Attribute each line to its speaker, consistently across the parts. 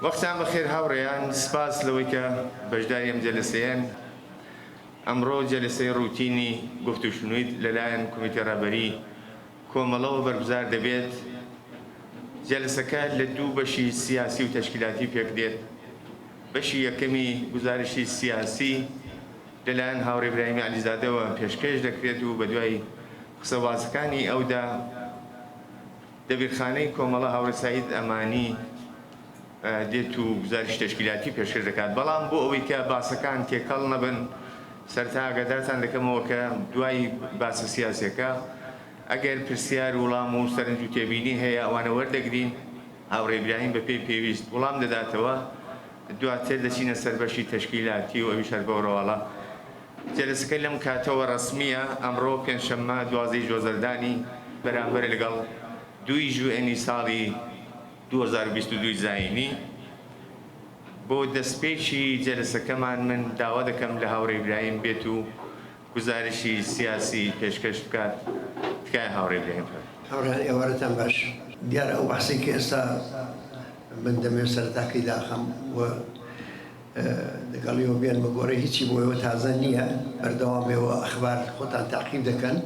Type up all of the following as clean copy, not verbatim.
Speaker 1: وەختان بەخێر هاوڕێیان، سپاس لەوەی کە بەشداری ئەم جەلەسەیەن. ئەمڕۆ جەلەسەی ڕوتینی گفت و شنود لەلایەن کومیتەی ڕابەری کۆمەڵەوە بەرگوزار دەبێت. جەلەسەکە لە دوو بەشی سیاسی و تەشکیلاتی پێک دێت. بەشی یەکەمی گوزارشی سیاسی لەلایەن هاوڕێ ئیبراهیمی عەلیزادەوە پێشکێش دەکرێت و بەدوای قسەوباسەکانی ئەودا دەبیرخانەی کۆمەڵە هاوڕێ سەعید ئەمانی دێت و گوزارشی تەشکیلاتی پێشکەش دەکات. بەڵام بۆ ئەوەی کە باسەکان تێکەڵ نەبن سەرەتا ئاگادارتان دەکەمەوە کە دوای باسە سیاسیەکە ئەگەر پرسیار وڵام و سەرنج و تێبینی هەیە ئەوانە وەردەگرین. هاوڕێ ئیبراهیم بە پێی پێویست وڵام دەداتەوە. دواتر دەچینە سەر بەشی تەشکیلاتی و ئەویش هەر بەو ڕەواڵە. جەلەسەکە لەم کاتەوە ڕەسمییە، ئەمڕۆ پێنجشەممە 12 ی جۆزەردانی بەرامبەرە لەگەڵ دووی ژوئێنی ساڵی 2022 زایینی. بۆ دەستپێکی جەلەسەکەمان من داوا دەکەم لە هاوڕێ ئیبراهیم بێت و گوزارشی سیاسی پێشکەش بکات. تکایە هاوڕێ ئیبراهیم فەرموو.
Speaker 2: هاوڕێیان ئێوارەتان باش. دیارە ئەو بەحسەی کە ئێستا من دەمەوێت سەرەتاکەی داخەم و لەگەڵیەوە بێنمە گۆڕێ هیچی بۆ ئێوە تازە نییە، بەردەوام ئێوە ئەخبار خۆتان تاقیب دەکەن،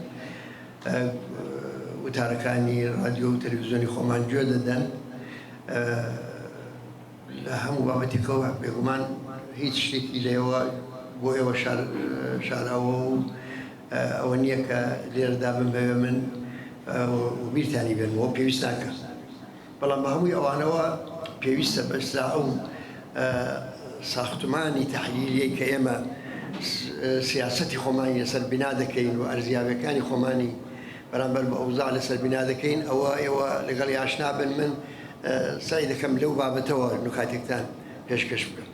Speaker 2: وتارەکانی ڕادیۆ و تەلەڤیزیۆنی خۆمان گوێ دەدەن، لە هەموو بابەتێکەوە بێگومان هیچ شتێکی لە ئێوە بۆ ئێوە شاراوە و ئەوە نییە کە لێرەدا بمهەوێ من و بیرتانی بێنمەوە، پێویست ناکا. بەڵام بە هەمووی ئەوانەوە پێویستە بەسرا ئەو ساختمانی تەحلیلیەی کە ئێمە سیاسەتی خۆمانی لەسەر بینا دەکەین و ئەرزیابەکانی خۆمانی بەرامبەر بە ئەوزاع لەسەر بینا دەکەین، ئەوە ئێوە لەگەڵی ئاشنا بن. من سەعی دەکەم لەو بابەتەوە نوکاتێکتان پێشکەش بکەم.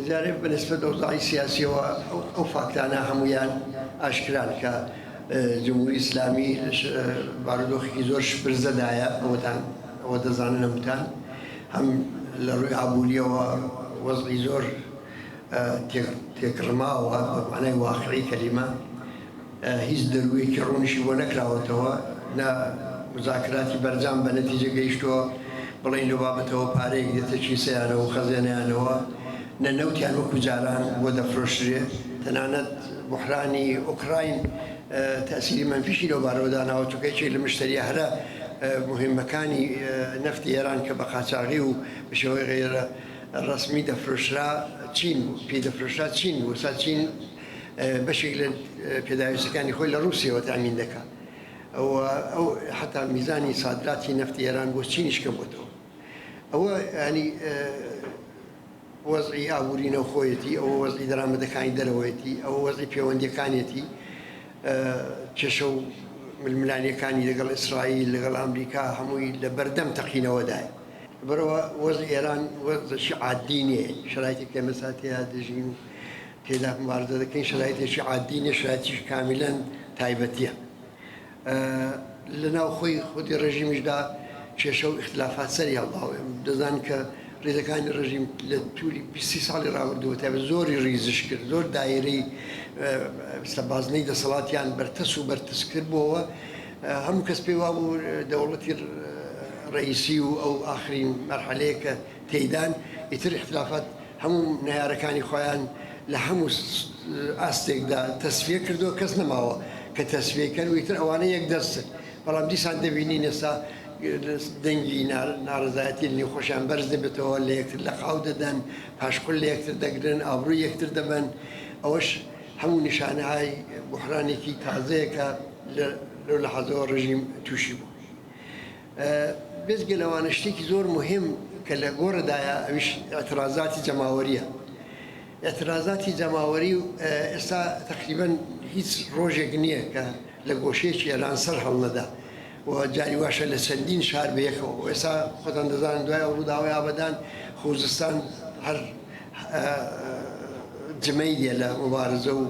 Speaker 2: جارێ بە نسبەت ئەوزاعی سیاسیەوە ئەو فاکتانە هەموویان ئاشکران کە جمهوری ئیسلامی بارودۆخێکی زۆر شپرزەدایە، ئەوەتان ئەوە دەزانن هەمووتان، هەم لە ڕووی ئابووریەوە وەزعی زۆر تێکڕماوە بە معنای واقعی کەلیمە، هیچ دەروویەکی ڕوونیشی بۆ نەکراوەتەوە، نە موزاکراتی بەرجام بە نەتیجە گەیشتووە بڵێین لەو بابەتەوە پارەیەک دێتە کیسەیانەوە و خەزێنەیانەوە، نە نەوتیان وەکو جاران بۆ دەفرۆشرێ، تەنانەت بوحرانی ئۆکراین تەئسیری مەنفیشی لەو بارەوە داناوە، چونکە یەکێک لە مشتەرییە هەرە موهیمەکانی نەفتی ئێران کە بە قاچاغی و بە شێوەی غەیرە ڕەسمی دەفرۆشرا چین بوو، پێی دەفرۆشرا چین بوو، ئێستا چین بەشێک لە پێداویستەکانی خۆی لە ڕووسیەوە تامین دەکات و ئەو حتا میزانی سادراتی نەفتی ئێران بۆ چینیش کەم بۆتەوە. ئەوە ینی وەزعی ئابووری نەوخۆیەتی، ئەوە وەزعی دەرامەتەکانی دەرەوەیەتی، ئەوە وەزعی پەیوەندیەکانیەتی، کێشە و ململانیەکانی لەگەڵ ئیسرائیل لەگەڵ ئەمریکا هەمووی لە بەردەم تەقینەوەدایە. بەرەوە وەزعی ئێران وەزعێکی عادی نییە، شەرایتی کە ئێمە تێیا دەژین و تێدا مبارزە دەکەین شەرایتێکی عادی نییە، شەرایتێکی کامیلەن تایبەتییە. لە ناوخۆی خودی ڕێژیمیشدا کێشە و ئیختلافات سەری هەڵداوە. دەزانن کە ڕیزەکانی ڕێژیم لە توولی 20 ساڵی ڕابردوو تایبەت زۆری ڕیزش کرد، زۆر دایرەی بازنەی دەسەڵاتیان بەرتەس و بەرتەس کردبووەوە. هەموو کەس پێی وابوو دەوڵەتی ڕەئیسی و ئەو ئاخرین مەرحەلەیە کە تێیدان ئیتر ئیختلافات هەموو نەیارەکانی خۆیان لە هەموو ئاستێکدا تەسفیە کردووە، کەس نەماوە کە تەسفیەی کەن و ئیتر ئەوانە یەک دەستن. بەڵام دیسان دەبینین ئێستا دەنگی ناڕەزایەتی لە نێوخۆشیان بەرز دەبێتەوە، لە یەکتر لەقاو دەدەن، پاشقول لە یەکتر دەگرن، ئابڕووی یەکتر دەبەن. ئەوەش هەموو نیشانەهای بوحرانێکی تازەیە کە لەو لەحازەوە ڕژیم تووشی بوو. بێجگە لەوانە شتێکی زۆر موهیم کە لە گۆڕدایە ئەویش ئیعترازاتی جەماوەرییە. ئیعترازاتی جەماوەری ئێستا تەقریبەن هیچ ڕۆژێک نییە کە لە گۆشەیەکی ئێران سەر هەڵنەدا و جاری واشە لە چەندین شار بەیەکەوە. ئێستا خۆتان دەزانن دوای ئەو ڕووداوەی ئابەدان خوزستان هەر جمەی دێ لە موبارزە و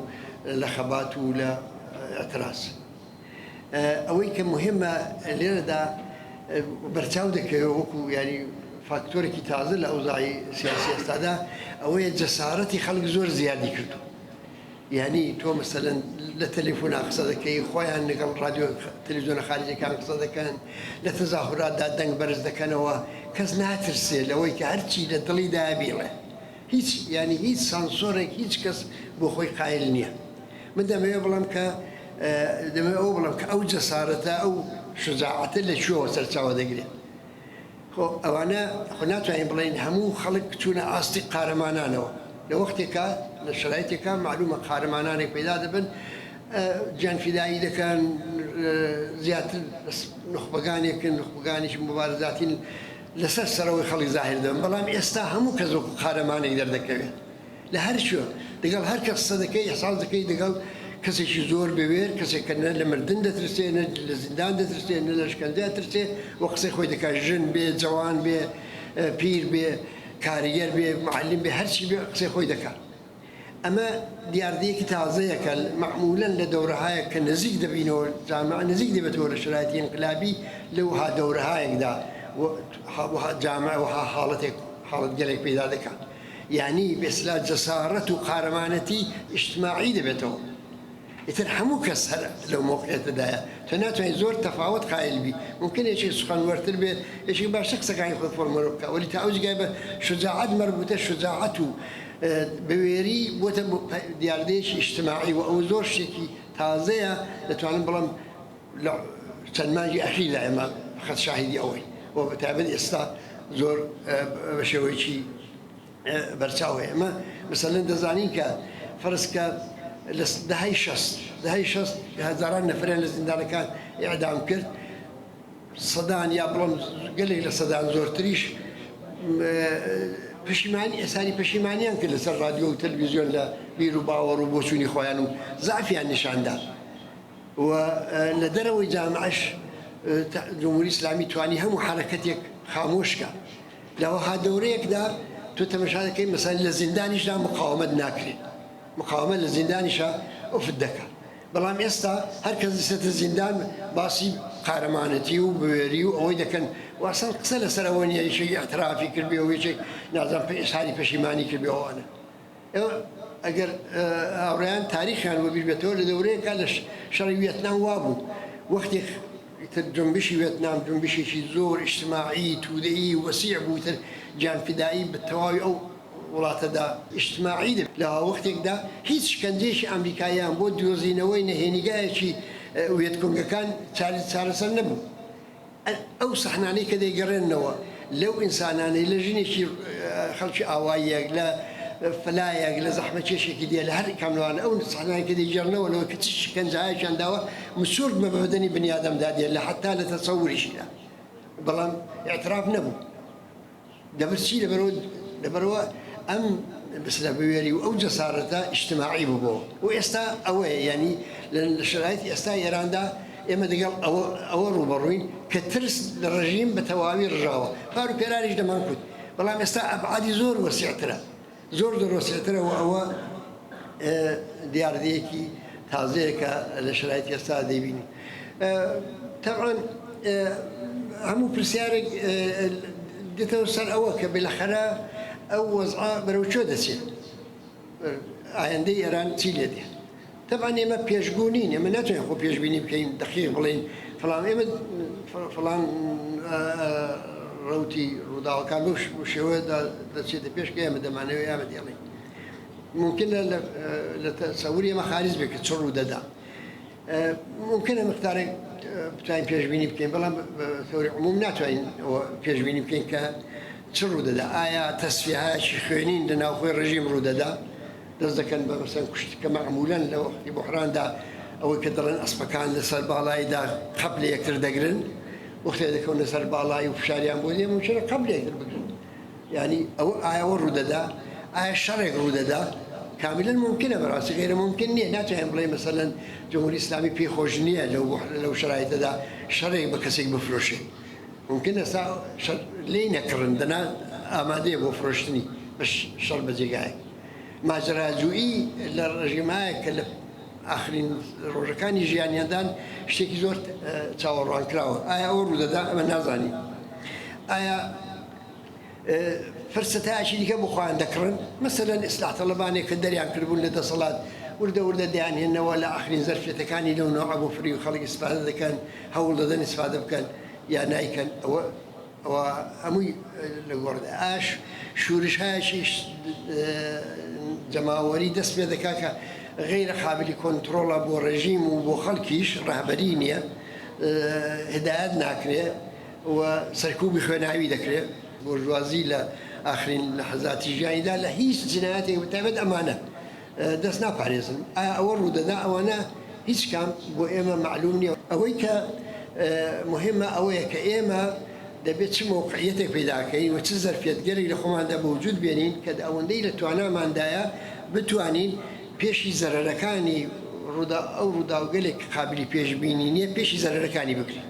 Speaker 2: لە خەبات و لە ئیعتراز. ئەوەی کە موهیمە لێرەدا بەرچاو دەکەوێت وەکو یانی فاکتۆرێکی تازە لە ئەوزاعی سیاسی ئێستادا ئەوەیە جەسارەتی خەڵک زۆر زیادی کردو. یانی تۆ مەسەلەن لە تەلەفۆنا قسە دەکەی، خۆیان لەگەڵ ڕادیۆ تەلەفزیۆنە خارجیەکان قسە دەکەن، لە تەزاهوراتدا دەنگ بەرز دەکەنەوە، کەس ناترسێ لەوەی کە هەرچی لە دڵیدایە بیڵێ. هیچ یانی هیچ سانسۆرێک هیچ کەس بۆ خۆی قایل نییە. من دەمەوێ بڵێم کە دەمەوێ ئەوە بڵێم کە ئەو جەسارەتە، ئەو شوجاعەتە لە کوێوە سەرچاوە دەگرێ؟ خۆ ئەوانە خۆ ناتوانین بڵێین هەموو خەڵک چوونە ئاستی قارەمانانەوە. لە وەختێکا لە شەرایتێکا مەعلوومە قارەمانانێک پەیدا دەبن گیانفیدایی دەکەن زیاتر نوخبەگانێکن، نوخبەگانێکی موبارزاتین لەسەر سەرەوەی خەڵک زاهیر دەبن، بەڵام ئێستا هەموو کەس وەکوو قارەمانێک دەردەکەوێت. لە هەر کوێ لەگەڵ هەر کەس قسە دەکەی ئیحساس دەکەی لەگەڵ کەسێکی زۆر بوێر، کەسێک کە نە لە مردن دەترسێ، نە لە زیندان دەترسێ، نە لە شکەنجە ئەترسێ و قسەی خۆی دەکات، ژن بێ، جەوان بێ، پیر بێ، کاریگەر بێ، معەلیم بێ، هەرچی بێ قسەی خۆی دەکات. ئەمە دیاردەیەکی تازەیە کە مەعموولەن لە دەورەهایەک کە نزیک دەبینەوە، جامعە نزیک دەبێتەوە لە شەرایتی ئینقلابی، لە وەها دەورەهایەکدا وەها جامعە وەها حاڵەتێک حاڵەتگەلێک پەیدا دەکات. یانی بێسلا جەسارەت و قارەمانەتی ئیجتماعی دەبێتەوە. ئیتر هەموو کەس هەر لەو مەوقعیەتەدایە. تۆ ناتوانی زۆر تەفاوەت قایل بی. مومکینە یەکێک سوخەنوەرتر بێ، یەکێک باشتر قسەکانی خۆی فۆرمۆلە بکا، وەلی تا ئەو جێگای بە شوجاعەت مەربووتە، شوجاعەت و بوێری بۆتە دیاردەیەکی ئیجتماعی و ئەوە زۆر شتێکی تازەیە، دەتوانم بڵێم لە چەند مانگی ئەخیردا ئێمە فەقەت شاهیدی ئەوەین و بە تایبەت ئێستا زۆر بە شێوەیەکی بەرچاو هەیە. ئێمە مەسەلەن دەزانین کە فەرز کە لە دەهەی شەست دەهەی شەست هەزاران نەفەریان لە زیندانەکان ئیعدام کرد، سەدان یا بڵێم گەلێک لە سەدان زۆرتریش پەشیمانی ئێساری پەشیمانیان کرد لەسەر ڕادیۆ و تەلویزیۆن لە بیر و باوەڕ و بۆچوونی خۆیان و زەعفیان نیشاندا. و لە دەرەوەی جامعەش جمهوری ئیسلامی توانی هەموو حەرەکەتێک خامۆش کا. لە وەها دەورەیەکدا تۆ تەمەشا دەکەی مەسەلەن لە زیندانیشدا مقاومەت ناکرێ. مقاومەت لە زیندانیشا ئوفت دەکا. بەڵام ئێستا هەر کەس دەچێتە زیندان باسی قارەمانەتی و بوێری و ئەوەی دەکەن و ئەسڵەن قسە لەسەر ئەوە نییە یەکێک ئیعترافی کردبێ و یەکێک نازانم ئیزهاری پەشیمانی کردبێ ئەوانە. ئەگەر هاوڕێیان تاریخیان وەبیر بێتەوە لە دەورەیەکا لە شەڕی ویەتنام وابوو وەختێک تر جونبشی ویەتنام جونبشێکی زۆر ئیجتماعی تودەیی وەسیع بوو تر گیانفیدایی بە تەواوی ئەو وڵاتەدا ئیجتماعی دەبێت لە وەختێکدا هیچ شکەنجەیەکی ئەمریکاییان بۆ دۆزینەوەی نەهێنیگایەکی ویەتکۆنگەکان چارەسەر نەبوو. ئەو سەحنانەی کە دەیگەڕێننەوە لەو ئینسانانەی لە ژنێکی خەڵکی ئاواییەک، لە فەلایەک، لە زەحمەتکێشێکی دێ، لە هەر کام لەوانە ئەو سەحنانەی کە دەیگێڕنەوە لەوەی کە چ شکەنجەهایەکیان داوە، مسوورک بە بەدەنی بنیادەمدا دێ لە حەتتا لە تەسەوریشیدا. بەڵام ئیعتراف نەبوو. لەبەر چی؟ لەبەرئەوە لەبەرئەوە ئەم بسلە بوێری و ئەو جەسارەتە ئیجتماعی ببۆوە و ئێستا ئەوەیە یانی لە شەرایتی ئێستای ئێراندا ئێمە دەگەڵ ئەوە ئەوە ڕووبەڕووین کە ترس لە ڕژیم بە تەواوی ڕژاوە پار و پێراریش دەمانکوت بەڵام ئێستا ئەبعادی زۆر وەسیعترە زۆر زۆر وەسیعترە و ئەوە دیاردەیەکی تازەیە کە لە شەرایتی ئێستا دەیبینین. تەبعەن هەموو پرسیارێک دێتەوە سەر ئەوە کە بالاخرە ئەو وەزعە بەرەو کوێ دەچێت، ئایندەی ئێران چی لێ دێ. تەبعەن ئێمە پێشگوو نین، ئێمە ناتوانین خۆ پێشبینی بکەین دەقیق بڵێین فڵان ئێمە فڵان ڕەوتی ڕووداوەکان بەو شێوەیەدا دەچێتە پێش کە ئێمە دەمانەوێت ئێمە دەیڵێین. مومکینە لە تەسەوری ئێمە خارج بێت کە چ ڕوو دەدا. مومکینە مقدارێک بتوانین پێشبینی بکەین، بەڵام بە تەوری عموم ناتوانین ئەوە پێشبینی بکەین کە چ ڕوو دەدا. ئایا تەسفیەهایەکی خوێنین لە ناوخۆی ڕژیم ڕوو دەدا؟ دەست دەکەن بە مەسەلەن کوشت کە مەعموولەن لە وەختی بوحراندا ئەوەی کە دەڵێن ئەسپەکان لەسەر باڵایدا قەپ لە یەکتر دەگرن وەختێ دەکەونە سەر باڵای و فشاریان بۆ دێ ممکنە قەپ لە یەکتر بگرن یانی ئەوە ئایا ئەوە ڕوودەدا ئایا شەڕێک ڕوودەدا کامیلەن ممکنە بەڕاستی غەیرە ممکن نییە ناتوانین بڵێ مەسەلەن جمهوری ئیسلامی پێی خۆش نییە لەو لەو شەرایتەدا شەڕێک بە کەسێک بفرۆشێ ممکن ئێستا شەر لێی نەکڕن دەنا ئامادەیە بۆ فرۆشتنی بە شەڕ بە جێگایەک ماجەراجوویی لە ڕژیمایەک کە لە ئاخرین ڕۆژەکانی ژیانیاندان شتێکی زۆر چاوەڕوانکراوە. ئایا ئەوە ڕوودەدا؟ ئەمە نازانین. ئایا فرسەتایەکی دیکە بۆ خۆیان دەکڕن؟ مەسەلەن ئیسلاح تەڵەبانێک کە دەریان کردبوون لە دەسەڵات وردە وردە دەیانهێننەوە لە ئاخرین زەرفیەتەکانی لەو نەوعە بۆ فریوی خەڵک ئیستفادە دەکەن، هەوڵ دەدەن ئیستفادە بکەن یا نایکەن ئەوە ئەوە هەمووی لە گۆڕدایە. ئاش شورشهایەکی جەماوەری دەست پێ دەکا کە غەیرە قابلی کۆنترۆڵە بۆ ڕێژیم و بۆ خەڵکیش ڕەهبەری نییە، هدایەت ناکرێ و سەرکوبی خوێناوی دەکرێ. بۆرژوازی لە ئاخرین لەحەزاتی ژیانیدا لە هیچ جنایەتێک بە تایبەت ئەمانە دەست ناپارێزن. ئایا ئەوە ڕوودەدا؟ ئەوانە هیچ کام بۆ ئێمە مەعلوم نییە. ئەوەی کە موهیمە ئەوەیە کە ئێمە دەبێت چ مەوقعیەتێک پەیدا کەین و چ زەرفیەتگەلێک لە خۆماندا بە وجود بێنین کە ئەوەندەی لە تواناماندایە بتوانین پێشی زەرەرەکانی ڕوودا ئەو ڕووداوگەلێک کە قابلی پێشبینی نییە پێشی زەرەرەکانی بگرین.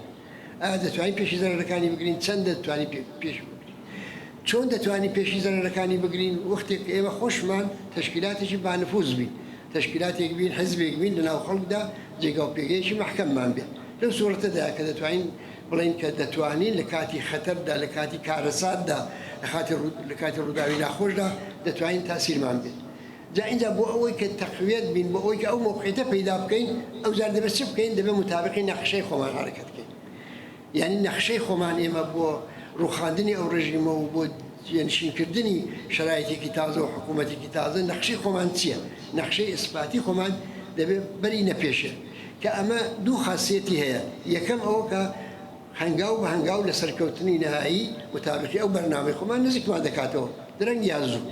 Speaker 2: ئایا دەتوانین پێشی زەرەرەکانی بگرین؟ چەند دەتوانین پێشی بگرین؟ چۆن دەتوانین پێشی زەرەرەکانی بگرین؟ وەختێک کە ئێمە خۆشمان تەشکیلاتێکی بانفوز بین، تەشکیلاتێک بین، حزبێک بین لەناو خەڵکدا جێگا و پێگەیەکی مەحکەممان بێت. لەو سوڕەتەدا کە دەتوانین بڵێین کە دەتوانین لە کاتی خەتەردا، لە کاتی کارەساتدا، لە کاتی ڕووداوی ناخۆشدا دەتوانین تاسیرمان بێت. جا ئینجا بۆ ئەوەی کە تەقویەت بین، بۆ ئەوەی کە ئەو مەوقعیەتە پەیدا بکەین، ئەوجار دەبێت چ بکەین؟ دەبێت موتابقی نەخشەی خۆمان حەرەکەت بکەین. یانی نەخشەی خۆمان ئێمە بۆ ڕووخاندنی ئەو ڕژیمە و بۆ جێنشینکردنی شەرایتێکی تازە و حکوومەتێکی تازە، نەخشەی خۆمان چییە؟ نەخشەی ئیسپاتی خۆمان دەبێت بەرینە پێشێ. کە ئەمە دوو خاسیەتی هەیە، یەکەم ئەوە کە هەنگاو بە هەنگاو لە سەرکەوتنی نەهایی موتابقی ئەو بەرنامەی خۆمان نزیکمان دەکاتەوە، درەنگ یا زوو.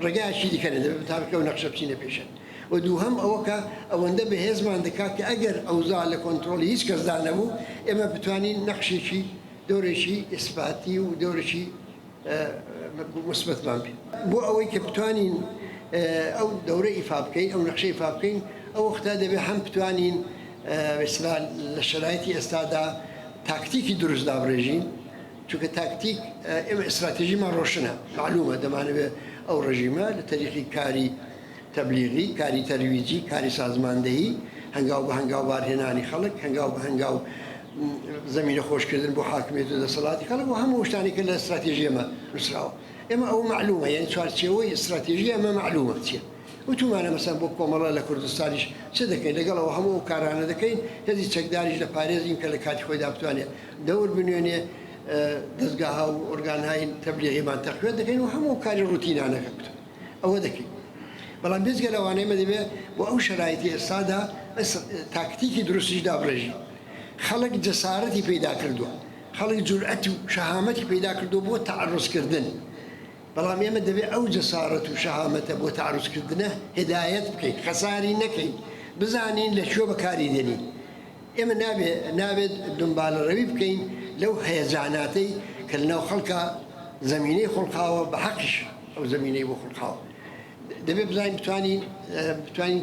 Speaker 2: ڕێگایەکی دیکە نیە، دەبێت موتابقی ئەو نەخشە بچینە پێشێ. و دووهەم ئەوە کە ئەوەندە بەهێزمان دەکات کە ئەگەر ئەوزا لە کۆنترۆڵی هیچ کەسدا نەبوو، ئێمە بتوانین نەخشێکی دەورێکی ئیسپاتی و دەورێکی موسبەتمان بێت. بۆ ئەوەی کە بتوانین ئەو دەورە ئیفا بکەین، ئەو نەخشە ئیفا بکەین، ئەو وەختە دەبێت هەم بتوانین بە لە شەرایتی ئێستادا تاکتیکی دروست دابڕێژین، چونکە تاکتیک ئێمە ئیستراتێژیمان ڕۆشنە، مەعلومە دەمانەوێت ئەو ڕژیمە لە تەریقی کاری تەبلیغی، کاری تەرویجی، کاری سازماندەهی، هەنگاو بە هەنگاو بارهێنانی خەڵک، هەنگاو بە هەنگاو زەمینە خۆشکردن بۆ حاکمیەت و دەسەڵاتی خەڵک و هەموو شتانی کە لە ئیستراتێژی ئێمە نووسراوە. ئێمە ئەوە مەعلومە، یانی چوارچێوەی ئیستراتێژی ئێمە مەعلومە چییە. وتومانە مەسەلەن بۆ کۆمەڵە لە کوردستانیش چ دەکەین، لەگەڵ ئەوە هەموو ئەو کارانە دەکەین، هێزی چەکداریش دەپارێزین کە لە کاتی خۆیدا بتوانێت دەور بنوێنێ، دەزگاها و ئۆرگانهای تەبلیغیمان تەقویەت دەکەین و هەموو کاری ڕوتینانەکە کوتم ئەوە دەکەین. بەڵام بێجگە لەوانە ئێمە دەبێ بۆ ئەو شەرایتی ئێستادا تاکتیکی دروستیش دابڕێژین. خەڵک جەسارەتی پەیدا کردووە، خەڵک جورئەت و شەهامەتی پەیدا کردووە بۆ تەعەڕوزکردن. بەڵام ئێمە دەبێ ئەو جەسارەت و شەهامەتە بۆ تەعەروزکردنە هیدایەت بکەین، خەساری نەکەین، بزانین لە کوێ بەکاری دێنین. ئێمە نابێ نابێت دونبالەڕەوی بکەین لەو هەیەجاناتەی کە لەناو خەڵکا زەمینەی خوڵقاوە، بە حەقیش ئەو زەمینەی بۆ خوڵقاوە. دەبێ بزانین بتوانین بتوانین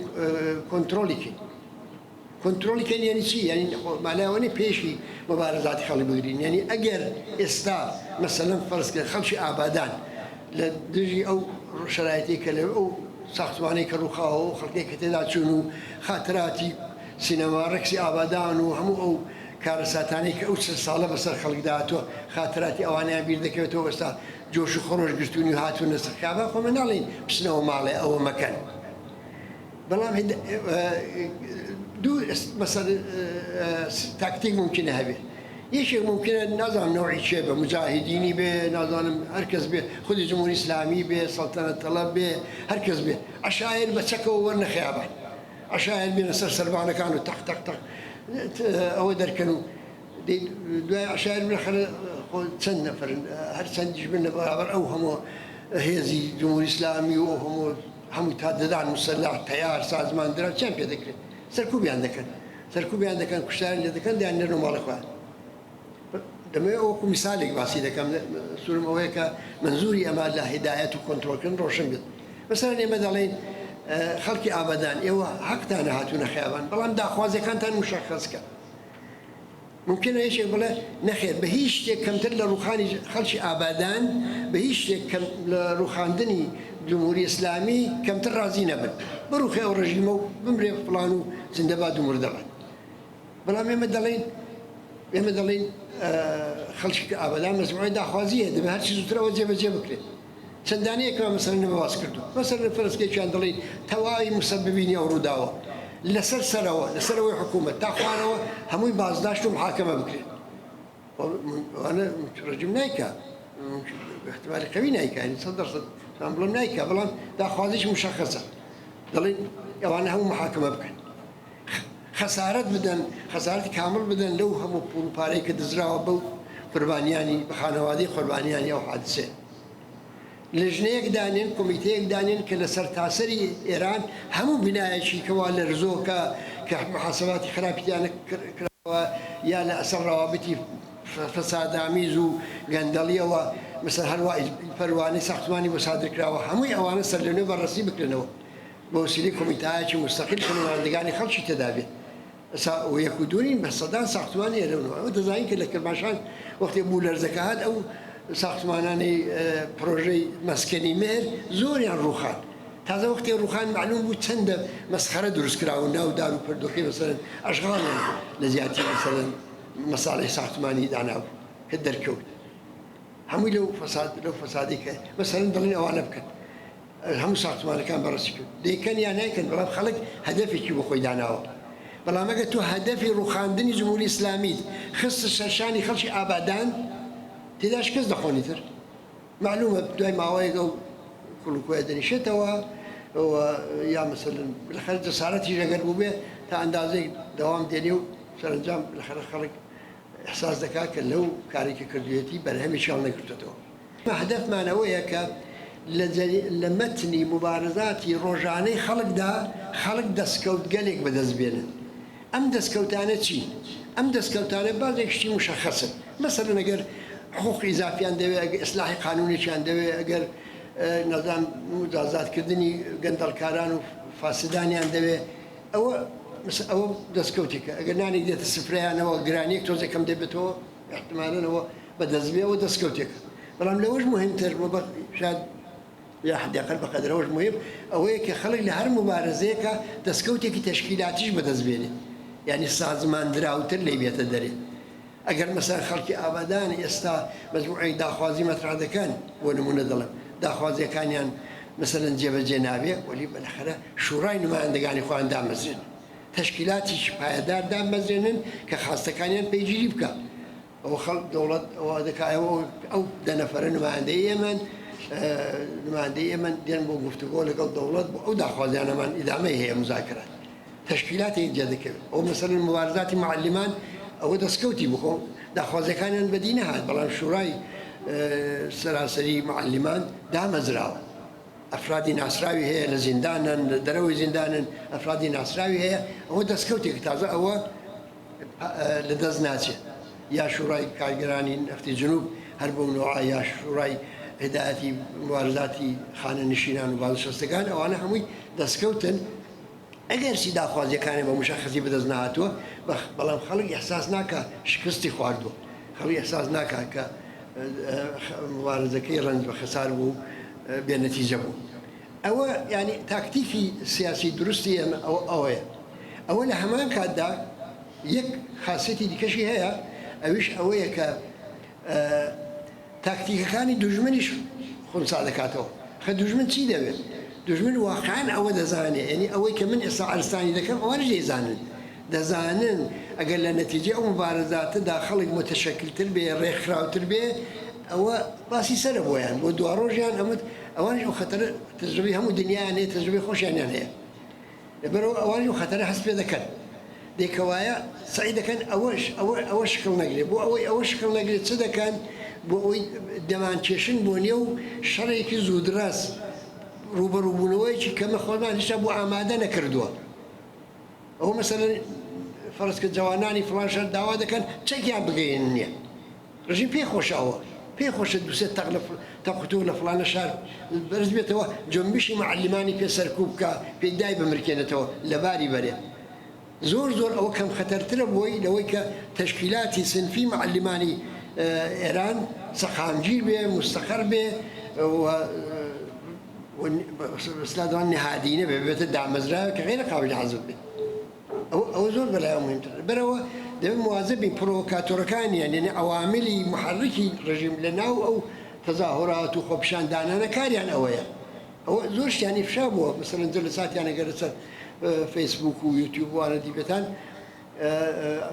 Speaker 2: کۆنترۆڵی کەین. کۆنترۆڵی کەین یانی چی؟ یانی خۆ مانای ئەوە نیە پێشی موبارزاتی خەڵک بگرین، یانی ئەگەر ئێستا مەسەلەن فەرز کە خەڵکی ئابادان لە دژی ئەو شەرایتەی کە لە ئەو ساختمانەی کە ڕووخاوە و خەڵکێک کە تێدا چوون و خاتراتی سینەما ڕێکسی ئابادان و هەموو ئەو کارەساتانەی کە ئەو 40 ساڵە بەسەر خەڵکدا هاتووە خاتراتی ئەوانەیان بیر دەکەوێتەوە ئێستا جۆش و خڕۆش گرتوونی و هاتوونە سەر خیابان خۆ مە ناڵێین بچنەوە ماڵێ ئەوە مەکەن. بەڵام دوو مەسەل تاکتیک مومکینە هەبێ یەکێک مومکینە نازانم نەوعی کێ بە موجاهیدینی بێ نازانم هەر کەس بێ خودی جمهوری ئیسلامی بێ سەڵتەنەت تەڵەب بێ هەر کەس بێ عەشایر بە چەکەوە وەرنە خیابان عەشایر بێنە سەر سەربانەکان و تەق تەق تەق ئەوە دەرکەن و دوای عەشایر بنەخەنە خۆ چەند نەفرن هەر چەندیش بن لە بەرابەر ئەو هەموو هێزی جمهوری ئیسلامی و ئەو هەموو هەموو تا ددان موسەلەح تەیار سازمان دراو چیان پێ دەکرێت سەرکوبیان دەکەن سەرکوبیان دەکەن کوشتاریان لێ دەکەن دەیان نێرنەوە ماڵی خۆیان دەمەوێت وەکو میسالێک باسی دەکەم سوورم ئەوەیە کە منزوری ئەمە لە هیدایەت و کۆنترۆڵکردن ڕۆشن بێت مەسەلەن ئێمە دەڵێین خەڵکی ئابەدان ئێوە حەقتانە هاتوونە خیابان بەڵام داخوازیەکانتان مشەخەس کە مومکینە یەکێک بڵێ نەخێر بە هیچ شتێک کەمتر لە ڕووخانی خەڵکی ئابادان، بە هیچ شتێک کەم لە ڕووخاندنی جمهوری ئیسلامی کەمتر ڕازی نەبن. بڕوخێ ئەو ڕژیمە و بمرێ فڵان و زیندەباد و مردەباد. بەڵام ئێمە دەڵێین ئێمە دەڵێین خەڵکی ئابادان مەجموعەی داخوازی هەیە، دەبێ هەرچی زووتر ئەوە جێبەجێ بکرێت. چەند دانەیەکمان مەسەلەن ئێمە باس کردووە. مەسەلەن فەرزکەیەکیان دەڵێین تەواوی موسەببینی ئەو ڕووداوە لەسەر سەرەوە، لەسەرەوەی حکوومەت تا خوارەوە هەمووی بازداشت و محاکەمە بکرێت. ئەوانە ڕژیم نایکا، احتمالی قەوی نایکا، یعنی 100% توان بڵێم نایکا، بەڵام داخوازیش مشخصە. دەڵێن ئەوانە هەموو محاکەمە بکەن. خەسارەت بدەن، خەسارەتی کامڵ بدەن لەو هەموو پووڵ و پارەی کە دزراوە بەو قوربانیانی، بە خانەوادەی قوربانیانی ئەو حادسەیە. لیژنەیەک دانێن، کۆمیتەیەک دانێن کە لە سەرتاسەری ئێران هەموو بینایەکی کەوا لەرزۆکە، کە محاسباتی خراپی تیا نەکراوە یا لە ئەسەر ڕەوابتی فەسادئامیز و گەندەڵییەوە مەسەلەن هەروا پەروانەی ساختمانی بۆ سادر کراوە، هەمووی ئەوانە سەرلەنوێ بەڕەسی بکرێنەوە. بە وەسیلەی کۆمیتایەکی موستەقیل کە نمایندەگانی خەڵکی تێدا بێت. ئێستا یەک و دوو نین، بە سەدان ساختمان هەیە لەو نەوە. ئێمە دەزانین کە لە کرماشان وەختێ بوولەرزەکە هات ئەو ساختمانانەی پرۆژەی مەسکەنی مێهر زۆریان ڕووخان. تازە وەختێ ڕووخان مەعلووم بوو چەندە مەسخەرە دروست کراون ناو دار و پردۆکەی مەسەلەن ئەشغاڵیان لە جیاتی مەسەلەن مەساڵحی ساختمانی دانابوو کە دەرکەوت هەمووی لەو فەساد لەو فەسادەی کە مەسەلەن دەڵێن ئەوانە بکەن. هەموو ساختمانەکان بەڕەسی کرد دەیکەن یا نایکەن بەڵام خەڵک هەدەفێکی بۆ خۆی داناوە بەڵام ئەگەر تۆ هەدەفی ڕوخاندنی جمهوری ئیسلامیت خستە سەرشانی خەڵکی ئابادان تێدا شکست دەخۆنی تر معلومە دوای ماوەیەک ئەو کوڵوکۆیە دەنیشێتەوە و یا مەسەلەن بالاخرە جەسارەتیش ئەگەر بووبێ تا ئەندازەیەک دەوام دێنێ و سەرەنجام بالاخرە خەڵک ئیحساس دەکات کە لەو کارێکی کردوویەتی بەرهەمێکی هەڵنەگرتووەتەوە. هەدەفمان ئەوەیە کە لە مەتنی موبارزاتی ڕۆژانەی خەڵکدا خەڵک دەسکەوتگەلێک بەدەست بێنن. ئەم دەسکەوتانە چین؟ ئەم دەسکەوتانە بازێک شتی موشەخەسن. مەسەلەن ئەگەر حقوقی ئیزافیان دەوێ، ئەگەر ئیسلاحی قانوونێکیان دەوێ، ئەگەر نازانم موجازاتکردنی گەندەڵکاران و فاسدانیان دەوێ، ئەوە ئەوە دەسکەوتێکە. ئەگەر نانێک دێتە سفرەیانەوە، گرانییەک تۆزێک کەم دەبێتەوە، ئیحتمالەن ئەوە بە دەست بێ ئەوە دەستکەوتێکە. بەڵام لەوەش موهیمتر و بە شاید یا حداقل بە قەدر ئەوەش موهیم ئەوەیە کە خەڵک لە هەر موبارزەیەکا دەستکەوتێکی تەشکیلاتیش بە دەست بێنێ. یانی سازماندراوتر لێی بێتە دەرێ. ئەگەر مەسەلەن خەڵکی ئابادان ئێستا مەجموعەیەک داخوازی مەترەح دەکەن، بۆ نموونە دەڵێم، داخوازییەکانیان مەسەلەن جێبەجێ نابێ، وەلی بالاخرە شوڕای نمایندەگانی خۆیان دامەزرێنن. تەشکیلاتێکی پایەدار دابمەزرێنن کە خواستەکانیان پەیگیری بکا. ئەوە خەڵک دەوڵەت ئەوە دەکا ئەوە ئەو دە نەفەرە نمایندەی ئێمەن نمایندەی ئێمەن دێن بۆ گفتوگۆ لەگەڵ دەوڵەت بۆ ئەو داخوازیانەمان ئیدامەی هەیە مزاکرات تەشکیلاتێک جێ دەکەوێت. ئەو مەسەلەن موبارزاتی معەلیمان ئەوە دەستکەوتی بوو خۆ داخوازیەکانیان بەدی نەهات بەڵام شورای سەراسەری معەلیمان دامەزراوە. ئەفرادی ناسراوی هەیە لە زیندانن لە دەرەوەی زیندانن ئەفرادی ناسراوی هەیە ئەوە دەستکەوتێک تازە ئەوە لە دەست ناچێت یا شوڕای کارگەرانی نەفتی جنوب هەر بەو نوعە یا شوڕای هدایەتی موارزاتی خانە نشینان و بازنشەستەکان ئەوانە هەمووی دەستکەوتن ئەگەرچی داخوازیەکانی بە مشەخەسی بەدەست نەهاتووە بەڵام خەڵک ئیحساس ناکا شکستی خواردووە خەڵک ئیحساس ناکا کە موبارزەکەی ڕەنج بە خەسار بوو بێ نەتیجە بوو ئەوە یانی تاکتیکی سیاسی دروستی ئێمە ئەوە ئەوەیە ئەوە لە هەمان کاتدا یەک خاسیەتی دیکەشی هەیە ئەویش ئەوەیە کە تاکتیکەکانی دوژمنیش خونسا دەکاتەوە. خە دوژمن چی دەوێت؟ دوژمن واقعەن ئەوە دەزانێ، یەنی ئەوەی کە من ئێستا عەرزتانی دەکەم ئەوانیش دەیزانن. دەزانن ئەگەر لە نەتیجەی ئەو موبارزاتەدا خەڵک موتەشەکلتر بێ، ڕێکخراوتر بێ، ئەوە باسی سەرە بۆیان، بۆ دواڕۆژیان ئەمە ئەوانیش ئەو خەتەرە تەجروبەی هەموو دنیایان هەیە، تەجروبەی خۆشیانیان هەیە. لەبەرئەوە ئەوانیش ئەو خەتەرە هەست پێ دەکەن. دەی کەوایە سەعی دەکەن ئەوەش ئەوە ئەوە شکڵ نەگرێ. بۆ ئەوەی ئەوە شکڵ نەگرێ چ دەکەن؟ بۆ ئەوەی دەمانکێشن بۆ نێو شەڕێکی زوودڕەس، ڕووبەڕووبوونەوەیەکی کەمە خۆمان هێشتا بۆ ئامادە نەکردووە. ئەوە مەسەلەن فەرز کە جەوانانی فڵان شار داوا دەکەن چەکیان بگەیەننیە. ڕژیم پێی خۆشە ئەوە پێی خۆشە دوو سێ تەق لە تەق و تۆق لە فڵانە شار بەرز بێتەوە جۆنبشی معەلیمانی پێ سەرکوب بکا پێی دای بمرکێنێتەوە لەباری بەرێ زۆر زۆر ئەوە کەم خەتەرترە بۆی لەوەی کە تەشکیلاتی سنفی معەلیمانی ئێران سەقامگیر بێ موستەقەر بێ و بەسلا دەڵێن نهادینە بێ بێتە دامەزراوێک کە غەیرە قابلی حەزف بێ. ئەوە زۆر بەلایەوە موهیمترە. لەبەرئەوە دەبێت موازب بین پرۆڤۆکاتۆرەکانیان یەنی عەواملی موحەرکی ڕژیم لە ناو ئەو تەزاهورات و خۆپیشاندانانە کاریان ئەوەیە. ئەوە زۆر شتیان ئیفشا بووە، مەسەلەن جەلەساتیان ئەگەر لەسەر فەیسبووک و یوتیوب وانە دیبێتان،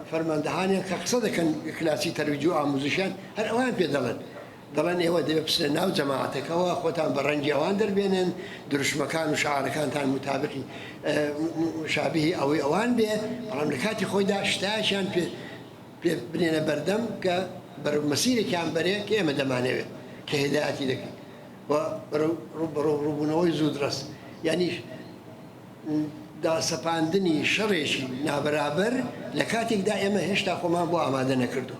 Speaker 2: فەرماندەهانیان کە قسە دەکەن کلاسی تەرویج و ئاموزشیان هەر ئەویان پێ دەڵێن، دەڵێن ئێوە دەبێ بچنە ناو جەماعەتەکەوە، خۆتان بە ڕەنگی ئەوان دەربێنن، دروشمەکان و شعارەکانتان متابقی مشابهی ئەوەی ئەوان بێ، بەڵام لە کاتی خۆیدا شتایەکیان پێ پێ بنێنە بەردەم کە بەرەو مەسیرێکیان بەرێ کە ئێمە دەمانەوێت، کە هیدایەتی دەکەین و بەرەو ڕووبەڕووبوونەوەی زوودڕەس، یانیش داسەپاندنی شەڕێکی نابەرابەر لە کاتێکدا ئێمە هێشتا خۆمان بۆ ئامادە نەکردووە.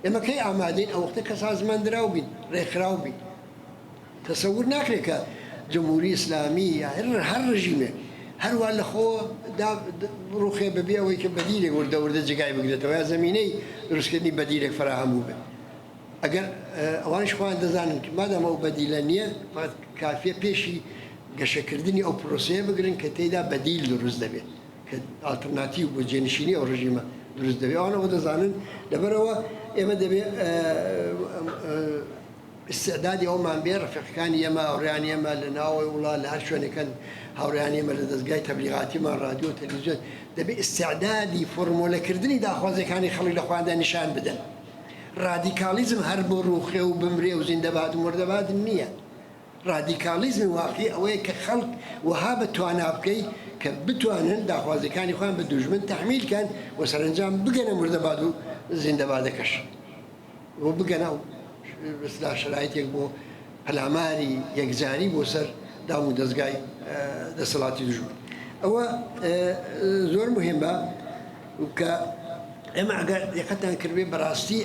Speaker 2: ئێمە کەی ئامادەین؟ ئەو وەختە کە سازماندراو بین، ڕێکخراو بین. تەسەور ناکرێت کە جمهوری ئیسلامی یا هەر ڕژیمێک هەروا لە خۆ دا بڕوخێ بەبێ ئەوەی کە بەدیلێک وردە وردە جێگای بگرێتەوە یا زەمینەی دروستکردنی بەدیلێک فەراهەم بووبێت. ئەگەر ئەوانیش خۆیان دەزانن کە مادام ئەو بەدیلە نییە، فەقەت کافیە پێشی گەشەکردنی ئەو پرۆسەیە بگرن کە تێیدا بەدیل دروست دەبێت، کە ئاڵترناتیو بۆ جێنشینی ئەو ڕژیمە دروست دەبێت. ئەوان ئەوە دەزانن، لەبەرئەوە ئێمە دەبێت ئیستعدادی ئەومان بێ، ڕەفیقەکانی ئێمە، هاوڕێیانی ئێمە لە ناوەوەی وڵات، لە هەر شوێنێکن، هاوڕێیانی ئێمە لە دەزگای تەبلیغاتیمان، ڕادیۆ و تەلەڤیزیۆن، دەبێ ئیستعدادی فۆرمۆلەکردنی داخوازییەکانی خەڵک لە خۆیاندا نیشان بدەن. ڕادیکاڵیزم هەر بۆ ڕووخێ و بمرێ و زیندەباد و مردەباد نییە. ڕادیکاڵیزمی واقیعی ئەوەیە کە خەڵک وەها بە توانا بکەی کە بتوانن داخوازییەکانی خۆیان بە دوژمن تەحمیل کەن و سەرەنجام بگەنە مردەباد و زیندەبادەکەش و بگەنە ئەو بەسلا شەرایتێک بۆ پەلاماری یەکجاری بۆ سەر دام و دەزگای دەسەڵاتی دوژمن. ئەوە زۆر موهیمە کە ئێمە ئەگەر دیقەتان کردبێ بەڕاستی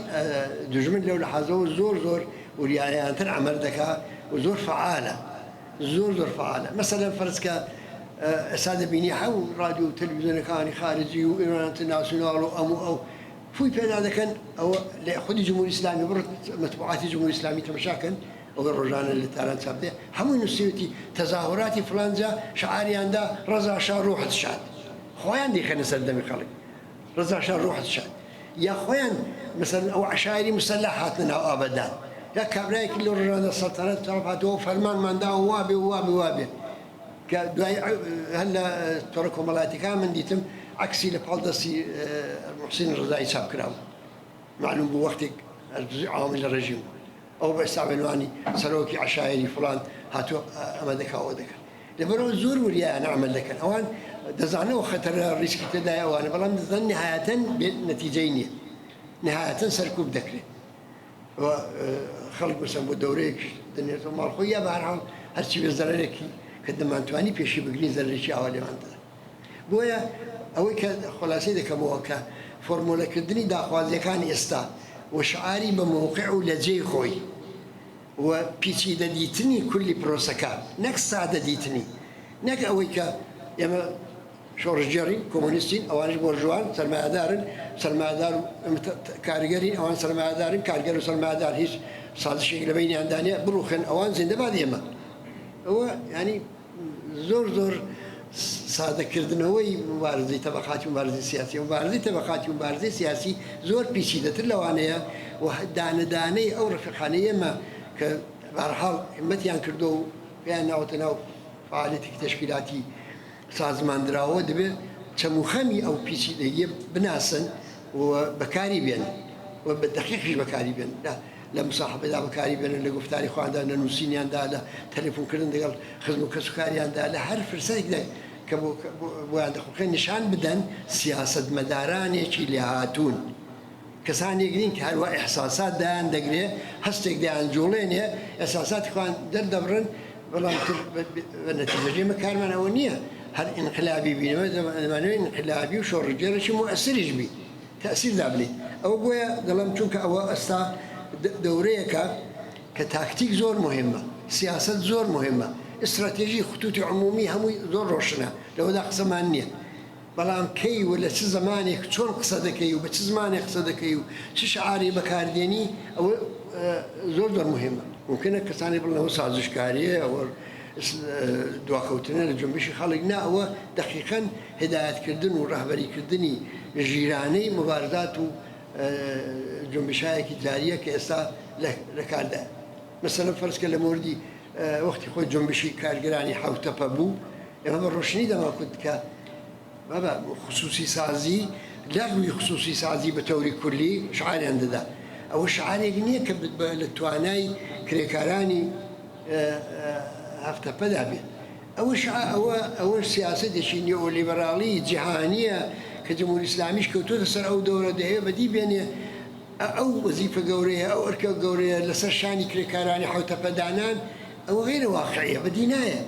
Speaker 2: دوژمن لەو لەحازەوە زۆر زۆر وریایانتر عەمەل دەکا و زۆر فەعالە، زۆر زۆر فەعالە. مەسەلەن فەرز کە ئێستا دەبینی هەموو ڕادیۆ و تەلەڤیزیۆنەکانی خارجی و ئێران ئینتەرناسیۆناڵ و ئەم و ئەو فووی پێدا دەکەن. ئەوە لە خودی جمهوری ئیسلامی بڕ مەتبوعاتی جمهوری ئیسلامی تەماشا کەن، ئەوەی ڕۆژانە لە تاران چاپ دێ هەمووی نووسیوێتی تەزاهوراتی فڵان جا شعاریان دا ڕەزا شا ڕوحت شاد. خۆیان دەیخەنە سەر دەمی خەڵک ڕەزا شا ڕوحت شاد، یا خۆیان مەسەلەن ئەو عەشایری مسەلەح هاتنە ناو ئابەدان، یا کابرایەکی لەو ڕۆژانە سەڵتەنەت تەڕەف هاتەوە فەرمانمان داوە وابێ و وابێ وابێ، کە دوای هەر لە تۆڕە کۆمەڵایەتیەکان من دیتم عەکسی لە پاڵ دەستی موحسین ڕەزایی چاپ کرابوو. مەعلوم بوو وەختێک هەر جزئی عوامل لە ڕێژیم بوو ئەو بە ئێستا بەنوانی سەرۆکی عەشایری فڵان هاتووە ئەمە دەکا ئەوە دەکا. لەبەرئەوە زۆر وریایانە عەمەل دەکەن. ئەوان دەزانن ئەو خەتەرە ڕیسکی تێدایە ئەوانە، بەڵام دەزانن نهایەتەن بێ نەتیجەی نییە، نهایەتەن سەرکوب دەکرێت و خەڵک مەسەن بۆ دەورەیەکیش دەنێرێتەوە ماڵ خۆی، یا بەهەرحاڵ هەرچی بێ زەرەرێکی کە دەمانتوانی پێشی بگرین زەرەرێکی ئاوا لێمان دەدەن. بۆیە ئەوەی کە خۆلاسەی دەکەمەوە کە فۆرمۆلەکردنی داخوازییەکان ئێستا و شعاری بە مەوقع و لە جێی خۆی و پیچیدە دیتنی کولی پرۆسەکە نەک سادە دیتنی، نەک ئەوەی کە ئێمە شۆڕشگێڕین، کۆمۆنیستین، ئەوانیش بۆرژوان، سەرمایەدارن، سەرمایەدار و ئێمە کارگەرین، ئەوان سەرمایەدارن، کارگەر و سەرمایەدار هیچ سازشێک لە بەینیاندا نییە، بڕوخێن ئەوان زیندەباد ئێمە. ئەوە یانی زۆر زۆر سادەکردنەوەی موبارزەی تەبەقاتی و موبارزەی سیاسی، موبارزەی تەبەقاتی و موبارزەی سیاسی زۆر پیچیدەتر لەوانەیە و دانە دانەی ئەو ڕەفیقانەی ئێمە کە بەهەرحاڵ هیمەتیان کردووە و پێیان ناوەتە ناو فەعالیەتێکی تەشکیلاتی سازماندراوە دەبێت چەم و خەمی ئەو پیچیدەییە بناسن و بەکاری بێنن و بە دەقیقیش بەکاری بێنن. لە موساحەبەدا بەکاری بێنن، لە گوفتاری خۆیاندا، لە نووسینیاندا، لە تەلەفونکردن دەگەڵ خزم و کەسوکاریاندا، لە هەر فرسەتێکدا کە بۆیان دەخوڵقێ نیشان بدەن سیاسەتمەدارانێکی لێهاتوون. کەسانێک نین کە هەروا ئیحساسات دایان دەگرێ، هەستێک دەیانجووڵێنێ، ئیحساساتی خۆیان دەردەبڕن، بەڵام تر بە نەتیجەش ئێمە کارمان ئەوە نییە هەر ئینقلابی بین، ئێمە دەمانەوێ ئینقلابی و شۆڕشگێڕێکی موئەسریش بین. تەئسیر دابنێیت ئەوە بۆیە دەڵێم چونکە ئەوە ئەستا دەورەیەکە کە تاکتیک زۆر موهیمە سیاسەت زۆر موهیمە ئیستراتێژی خطوطی عمومی هەمووی زۆر ڕۆشنە لەوەدا قسەمان نییە بەڵام کەی و لە چ زەمانێک چۆن قسە دەکەی و بە چ زمانێک قسە دەکەی و چ شعارێ بەکاردێنی ئەوە زۆر زۆر موهیمە. مومکینە کەسانی بڵێن ئەوە سازشکارییە ئەوە دواکەوتنە لە جونبشی خەڵک، نا ئەوە دەقیقەن هیدایەتکردن و ڕەهبەریکردنی ژیرانەی موبارزات و جونبشایەکی جارییە کە ئێستا لە کاردایە. مەسەلەن فەرز کە لە مۆردی وەختی خۆی جونبشی کارگەرانی حەوتەپە بوو، ئێمە بە ڕۆشنی دەمانکوت کە بابە خسووسی سازی، لەغوی خسووسی سازی بە تەوری کولی شعاریان دەدا. ئەوە شعارێک نییە کە لە توانای کرێکارانی هەفتەپەدا بێت. ئەوە ئەوە ئەوە سیاسەتێکی نیئۆلیبراڵی جیهانییە کە جمهوری ئیسلامیش کەوتۆتە سەر ئەو دەورە دەیەوێ بەدی بێنێ. ئەو وەزیفە گەورەیە، ئەو ئەرکە گەورەیە لەسەر شانی کرێکارانی حەوتەپە دانان، ئەوە غەیرە واقعیە، بەدی نایەت.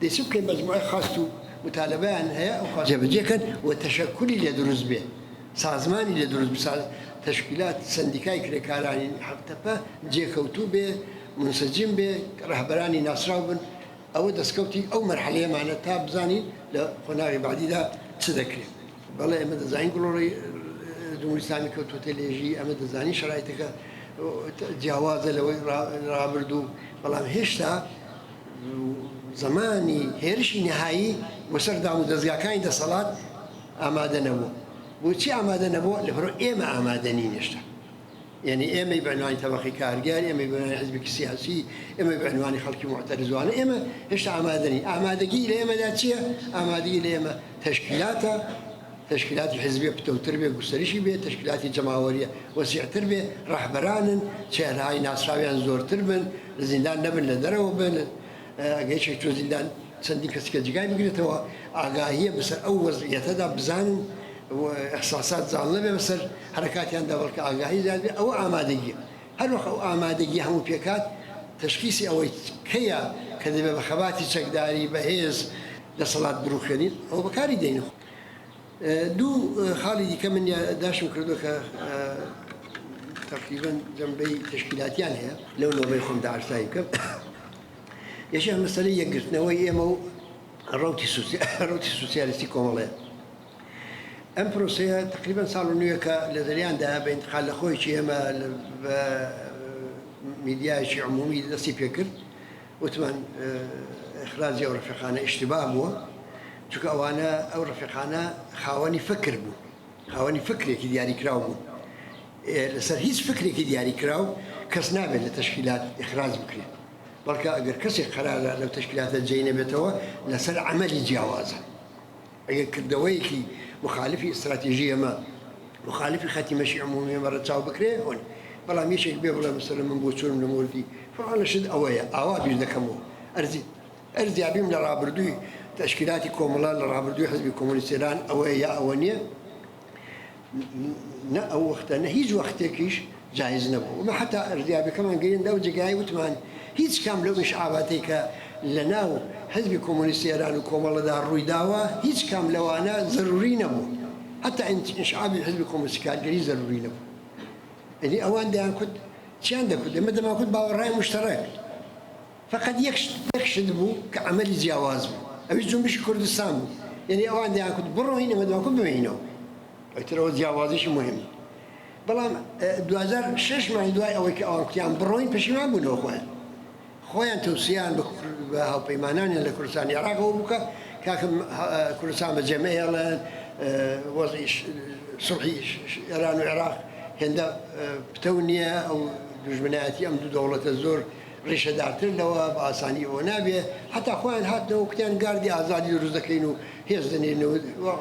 Speaker 2: دەی چ بکەین مەجموعەی خواست و موتالەبەیان هەیە ئەو خواست جێبەجێ کەن و تەشەکولی لێ دروست بێ، سازمانی لێ دروست بێ، تەشکیلات سەندیکای کرێکارانی حەفتەپە جێکەوتوو بێ، مونسەجیم بێ، ڕەهبەرانی ناسراو بن، ئەوە دەستکەوتی ئەو مەرحەلەیەمانە تا بزانین لە قۆناغی بەعدیدا چ دەکرێ. بەڵێ ئێمە دەزانین گڵۆڵی جمهوری ئیسلامی کەوتووەتە لێژی، ئەمە دەزانین شەرایتەکە جیاوازە لەوەی ڕابردوو، بەڵام هێشتا زمانی هێرشی نەهایی بۆ سەر دام و دەزگاکانی دەسەڵات ئامادە نەبوو. بۆچی ئامادە نەبوو؟ لەبەرئەوە ئێمە ئامادە نین هێشتا. یەنی ئێمەی بە عنوانی تەبەقەی کارگەر، ئێمەی بە عنوانی حیزبێکی سیاسی، ئێمەی بە عنوانی خەڵکی موعتەرزوانە، ئێمە هێشتا ئامادە نین. ئامادەگی لە ئێمەدا چییە؟ ئامادەگی لە ئێمە تەشکیلاتە، تەشکیلاتی حیزبیە پتەوتر بێ، گوستەرشی بێ، تەشکیلاتی جەماوەریە وەسیعتر بێ، ڕەهبەرانن، چێهرەهای ناسراویان زۆرتر بن، لە زیندان نەبن، لە دەرەوە بن، ئەگەر یەکێک چووە زیندان چەندین کەسی کە جێگای بگرێتەوە، ئاگاهیە بەسەر ئەو وەزعیەتەدا بزانن و ئیحساسات زاڵ نەبێ بەسەر حەرەکاتیاندا بەڵکە ئاگاهی زیاد بێ، ئەوە ئامادەگیە. هەروەک ئەو ئامادەگیە هەموو پێکهات، تەشخیسی ئەوەی کەیە کە دەبێ بە خەباتی چەکداری بەهێز دەسەڵات بڕوخێنین، ئەوە بەکاری دێنین. دوو خاڵی دیکە من یاداشتم کردووە کە تەقریبەن جەنبەی تەشکیلاتیان هەیە لەو نۆبەی خۆمدا عەرزتانی بکەم. یەکیان مەسەلەی یەکگرتنەوەی ئێمە و ڕەوتی ڕەوتی سوسیالیستی کۆمەڵەیە. ئەم پرۆسەیە تەقریبەن ساڵ و نوێکە لە جەریاندایە بە ئینتقال لە خۆیەکی ئێمە بە میدیایەکی عمومی دەستی پێکرد. وتمان ئیخراجی ئەو ڕەفیقانە ئیشتیباه بووە، چونکە ئەوانە ئەو ڕەفیقانە خاوەنی فکر بوون، خاوەنی فکرێکی دیاریکراو بوون. لەسەر هیچ فکرێکی دیاریکراو کەس نابێت لە تەشکیلات ئیخراج بکرێت، بەڵکە ئەگەر کەسێک قەرارە لەو تەشکیلاتە جێی نەبێتەوە لەسەر عەمەلی جیاوازە. ئەگەر کردەوەیەکی موخالیفی ئیستراتیژی ئێمە، موخالیفی خەتی مەشی عمومی ئێمە ڕەچاو بکرێ، هۆن. بەڵام یەکێک بێ بڵێ مەسەلەن من بۆچوونم لە مۆردی فڵانە شت ئەوەیە، ئاوا بیر دەکەمەوە، ئەرزی ئەرزیابیم لە ڕابردووی تەشکیلاتی کۆمەڵە، لە ڕابردووی حزبی کۆمۆنیستی ئێران ئەوەیە یا ئەوە نییە، نە ئەو وەختە نە هیچ وەختێکیش جایز نەبوو. ئێمە حەتا ئەرزیابیەکەمان گەیاندە ئەو جێگایەی وتمان هیچ کام لەو ئیشعاباتەی کە لە ناو حزبی کۆمۆنیستی ئێران و کۆمەڵەدا ڕووی داوە هیچ کام لەوانە زەرووری نەبوو. حەتا ئینشعابی حزبی کۆمۆنیستی کارگەری زەرووری نەبوو. یەعنی ئەوان دەیانکوت چیان دەکوت؟ ئێمە دەمانکوت باوەڕای موشتەڕەک. فەقەت یەک شت یەک شت بوو کە عەمەلی جیاواز بوو ئەویش جونبشی کوردستان بوو یەنی ئەوان دەیانکوت بڕۆین ئێمە دەمانکوت بمێنینەوە ئیتر ئەوە جیاوازیی موهیم بوو بەڵام دواجار شەش مانگ دوای ئەوەی کە ئەوان کوتیان بڕۆین پەشیمان بوونەوە خۆیان خۆیان تەوسیان بە هاوپەیمانانیان لە کوردستانی عێراقەوە بوو کە کاکە کوردستان بەجێ مەهێڵن وەزعی سوڵحی ئێران و عێراق هێندە پتەو نییە ئەو دوژمنایەتی ئەم دوو دەوڵەتە زۆر ڕیشەدارتر لەوە بە ئاسانی ئەوە نابێ، هەتا خۆیان هاتنەوە کوتیان گاردی ئازادی دروست دەکەین و هێز دەنێرینەوە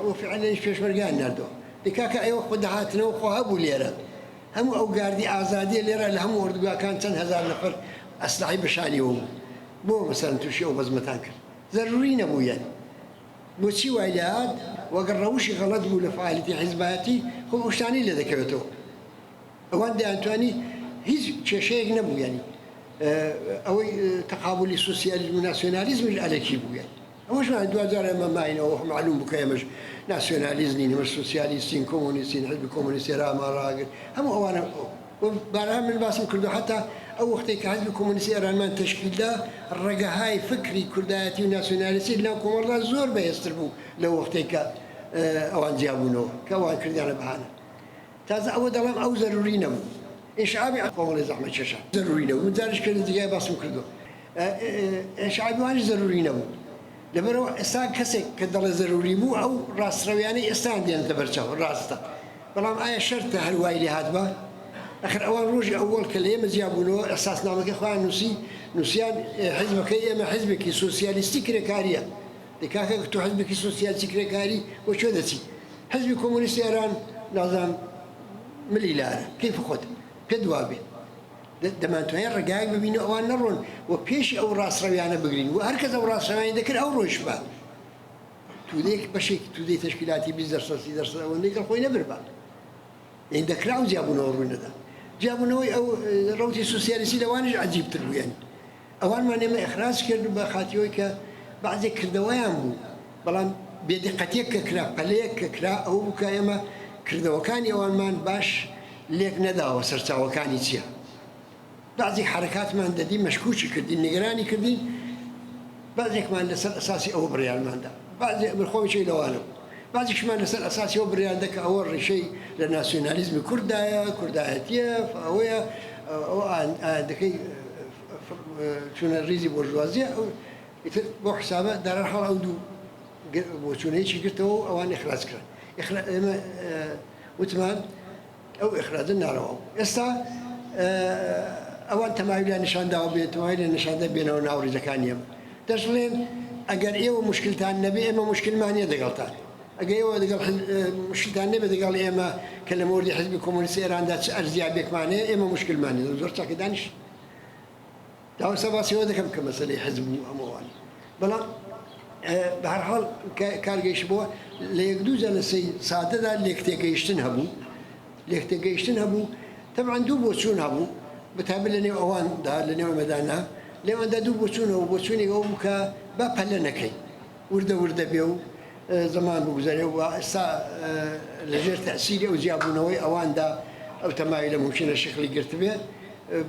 Speaker 2: و فیعلەنیش پێشمەرگەیان ناردەوە. دەی کاکە ئێوە خۆ دەهاتنەوە خۆ هەبوو لێرە هەموو ئەو گاردی ئازادیە لێرە لە هەموو ئۆردوگاکان چەند هەزار نەفەر ئەسلحەی بە شانیەوە بوو بۆ مەسەلەن تووشی ئەو بەزمەتان کرد؟ زەرووری نەبوو یانی بۆچی وای لێهات؟ وە گەر ڕەوشی غەڵەت بوو لە فەعالیەتی حیزبایەتی خۆ ئەو شتانەی لێ دەکەوێتەوە. ئەوان دەیانتوانی هیچ کێشەیەک نەبوو یانی ئەوەی تەقابولی سوسیالیزم و ناسیۆنالیزمیش ئەلەکی بوو یانی ئەوەشمان دواجار ئێمە ماینەوە مەعلوم بوو کە ئێمەش ناسیۆنالیست نین ئێمەش سوسیالیستین کۆمۆنیستین حزبی کۆمۆنیستی ئێرانمان ڕاگرت هەموو ئەوانە بارها من باسم کردو حتا ئەو وەختەی کە حزبی کۆمۆنیستی ئێرانمان تەشکیل دا ڕەگەهای فکری کوردایەتی و ناسیۆنالیستی لەناو کۆمەڵدا زۆر بەهێزتر بوو لەو وەختەی کە ئەوان جیابوونەوە کە ئەوان کردیانە بەهانە تازە ئەوە دەڵێم ئەو زەروری نەبوو ئینشعابی کۆمەڵی زەحمەتکێشە زەروری نەبوو من جارێک پێ نزیکای باسم کردووە ئینشعابی وانیش زەروری نەبوو لەبەرەوە ئێستا کەسێک کە دەڵێ زەروری بوو ئەو ڕاستڕەویانەی ئێستایان دێنێتە بەرچاو ڕاستە بەڵام ئایا شەرتە هەر وای لێ هاتبا؟ ئەخر ئەوان ڕۆژی ئەوەڵ کە لە ئێمە جیا بوونەوە ئیحساسنامەکەی خۆیان نووسی، نووسیان حیزبەکەی ئێمە حیزبێکی سۆسیالیستی کرێکارییە. دەی کاکە تۆ حیزبێکی سۆسیالیستی کرێکاری بۆ کوێ دەچی؟ حیزبی کۆمۆنیستی ئێران نازانم ملی لارە، کەیف خۆت پێت وابێ. دەمانتوانی ڕێگایەک ببین و ئەوان نەڕۆن و پێشی ئەو ڕاستڕەویانە بگرین و هەر کەس ئەو ڕاستڕەویانی دەکرد ئەو ڕۆیشتبا. تودەیەک بەشێکی تودەی تەشکیلاتی 20 دەرسەد 30 دەرسەد ئەوەندەی گەڵ خۆی نەبربا. یانی دەکرا ئەو جیابوونەوە ڕووی نەدا. جیابوونەوەی ئەو ڕەوتی سوسیالیستی لەوانیش عەجیبتر بوو. یانی ئەوانمان ئێمە ئیخراج کرد بە خاتری ئەوەی کە بەعزێک کردەوەیان بوو، بەڵام بێدیقەتیەک کە کرا، پەلەیەک کە کرا ئەوە بوو کە ئێمە کردەوەکانی ئەوانمان باش لێک نەداوە سەرچاوەکانی چیە. بەعزێک حەرەکاتمان دەدی مەشکوکی کردین، نیگەرانی کردین، بەعزێکمان لەسەر ئەساسی ئەوە بڕیارمان دا. بەعزێ من خۆم یەکێک لەوانە بووم. بەعزێکیشمان لەسەر ئەساسی ئەوە بڕیار دا کە ئەوە ڕیشەی لە ناسیۆنالیزمی کورددایە، کوردایەتییە، ئەوەیە، ئەوە ئایندەکەی چوونە ڕیزی بۆرژوازییە. ئیتر بەو حسابە دەرحاڵ ئەو دوو بۆچوونەیەکی گرتەوە و ئەوان ئیخراج کران. ئێمە وتمان ئەو ئیخراجە ناڕەوا بوو. ئێستا ئەوان تەمایلیان نیشان داوە بێ تەمایلیان نیشان دا بێنەوە ناو ڕیزەکانی ئێمە. دەشڵێن ئەگەر ئێوە موشکلتان نەبێ ئێمە موشکلمان نییە دەگەڵتان. ئەگەر ئێوە دەگەڵ موشکلتان نەبێ دەگەڵ ئێمە کە لە مۆردی حیزبی کۆمۆنیستی ئێراندا چ ئەرزیابێکمان هەیە ئێمە موشکلمان نییە. زۆر چاکە دانیش. تا ئێستا باسی ئەوە دەکەم کە مەسەلەی حزب و هەموو ئەوانە بەڵام بە هەر حاڵ کار گەیشتبووە لە یەک دوو جەلەسەی سادەدا لێکتێگەیشتن هەبوو لێکتێگەیشتن هەبوو تەبعەن دوو بۆچوون هەبوو بەتایبەت لە نێو ئەواندا لە نێو ئێمەدا نا لێواندا دوو بۆچوون هەبوو بۆچوونێک ئەوە بوو کە با پەلە نەکەین وردە وردە بێ و زەمان بگوزەرێ و ئێستا لەژێر تەئسیری ئەو جیابوونەوەی ئەواندا ئەو تەمایلە مومکینە شکڵی گرتبێ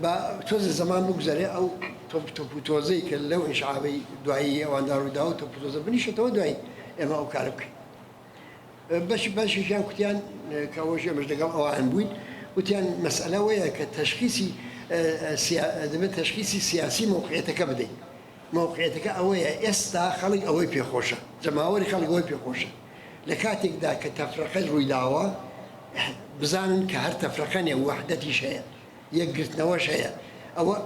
Speaker 2: با تۆزێ زەمان بگوزەرێ ئەو تۆپ تۆپ و تۆزەی کە لەو ئینشعابەی دوایی ئەواندا ڕوویداوە تۆپ و تۆزە بنیشێتەوە دوایی ئێمە ئەو کارە بکەین. بەش بەشێکیان کوتیان کە ئەوەش ئێمەش لەگەڵ ئەوان بووین وتیان مەسئلە ئەوەیە کە تەشخیسی دەبێت تەشخیسی سیاسی مەوقعیەتەکە بدەین. مەوقعیەتەکە ئەوەیە ئێستا خەڵک ئەوەی پێخۆشە، جەماوەری خەڵک ئەوەی پێخۆشە. لە کاتێکدا کە تەفرەقە ڕوویداوە بزانن کە هەر تەفرەقە نیە وەحدەتیش هەیە، یەکگرتنەوەش هەیە. ئەوە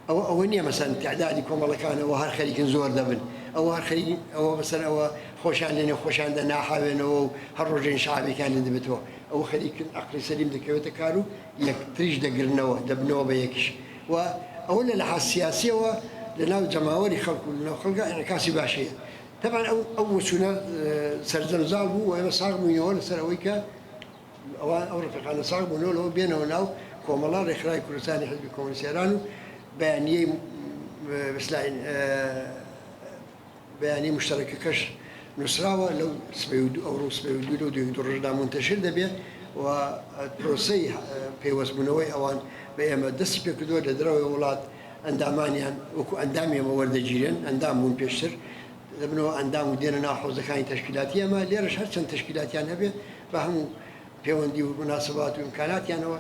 Speaker 2: ئەوە ئەوە نیە مەسەلەن تەعدادی کۆمەڵەکان ئەوە هەر خەریکن زۆر دەبن، ئەوە هەر خەریکن ئەوە مەسەلەن ئەوە خۆشیان لەنێو خۆشیاندا ناحاوێنەوە و هەر ڕۆژێ ئینشعابێکیان لێ دەبێتەوە. ئەوە خەریکن عەقڵی سەلیم دەکەوێتە کار و یەکتریش دەگرنەوە، دەبنەوە بە یەکیش. و ئەوە لە لەحاز سیاسیەوە لە ناو جەماوەری خەڵک و لە ناو خەڵکا ئینعکاسی باشی هەیە. تەبعەن ئەو ئەو بۆچوونە سەرجەم زاڵ بوو و ئێمە ساغ بووینەوە لەسەر ئەوەی کە ئەوان ئەو ڕەفیقانە ساغ بوونەوە لەوە بێنەوە ناو کۆمەڵە ڕێکخراوی کوردستانی حیزبی کۆمۆنیستی ئێران و بەیانیەی بسلاین بەیانی مشتەرەکەکەش نووسراوە لەو سبەی و ئەوڕۆ سبەی و دوو لەو دوو دوو ڕۆژدا مونتەشر دەبێ و پرۆسەی پەیوەستبوونەوەی ئەوان بە ئێمە دەستی پێکردووە لە دەرەوەی وڵات ئەندامانیان وەکو ئەندامی ئێمە وەردەگیرێن ئەندام بوون پێشتر دەبنەوە ئەندام و دێنە ناو حەوزەکانی تەشکیلاتی ئێمە لێرەش هەرچەند تەشکیلاتیان هەبێ بە هەموو پەیوەندی و موناسبات و ئیمکاناتیانەوە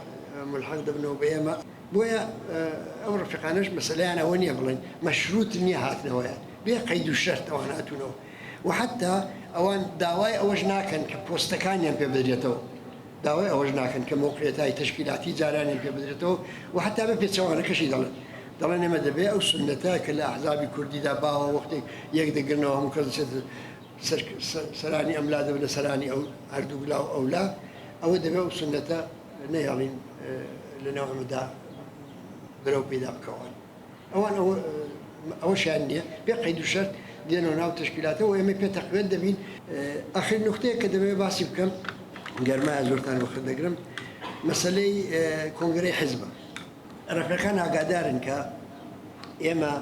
Speaker 2: مولحەق دەبنەوە بە ئێمە. بۆیە ئەو ڕەفیقانەش مەسەلەیان ئەوە نییە بڵێن مەشرووت نییە هاتنەوەیان، بێ قەید و شەرت ئەوان هاتوونەوە و حەتتا ئەوان داوای ئەوەش ناکەن کە پۆستەکانیان پێ بدرێتەوە، داوای ئەوەش ناکەن کە مەوقعیەتای تەشکیلاتی جارانیان پێ بدرێتەوە و حەتتا بە پێچەوانەکەشی دەڵێن دەڵێن ئێمە دەبێ ئەو سوننەتە کە لە ئەحزابی کوردیدا باوە وەختێک یەک دەگرنەوە هەموو کەس دەچێتە سەر سەرانی ئەملا دەبنە سەرانی ئەو هەردووک لا و ئەولا، ئەوە دەبێ ئەو سوننەتە نەهێڵین لەناو ئەمەدا برەو پەیدا بکەوان. ئەوان ئەوە ئەوەشیان نییە، بێ قەید و شەرت دێنەوە ناو تەشکیلاتەوە و ئێمە پێ تەقویەت دەبین. ئاخرین نوختەیەک کە دەمەوێت باسی بکەم، گەرمایە زۆرتان وەخت دەگرم، مەسەلەی کۆنگرەی حیزبە. ڕەفیقان ئاگادارن کە ئێمە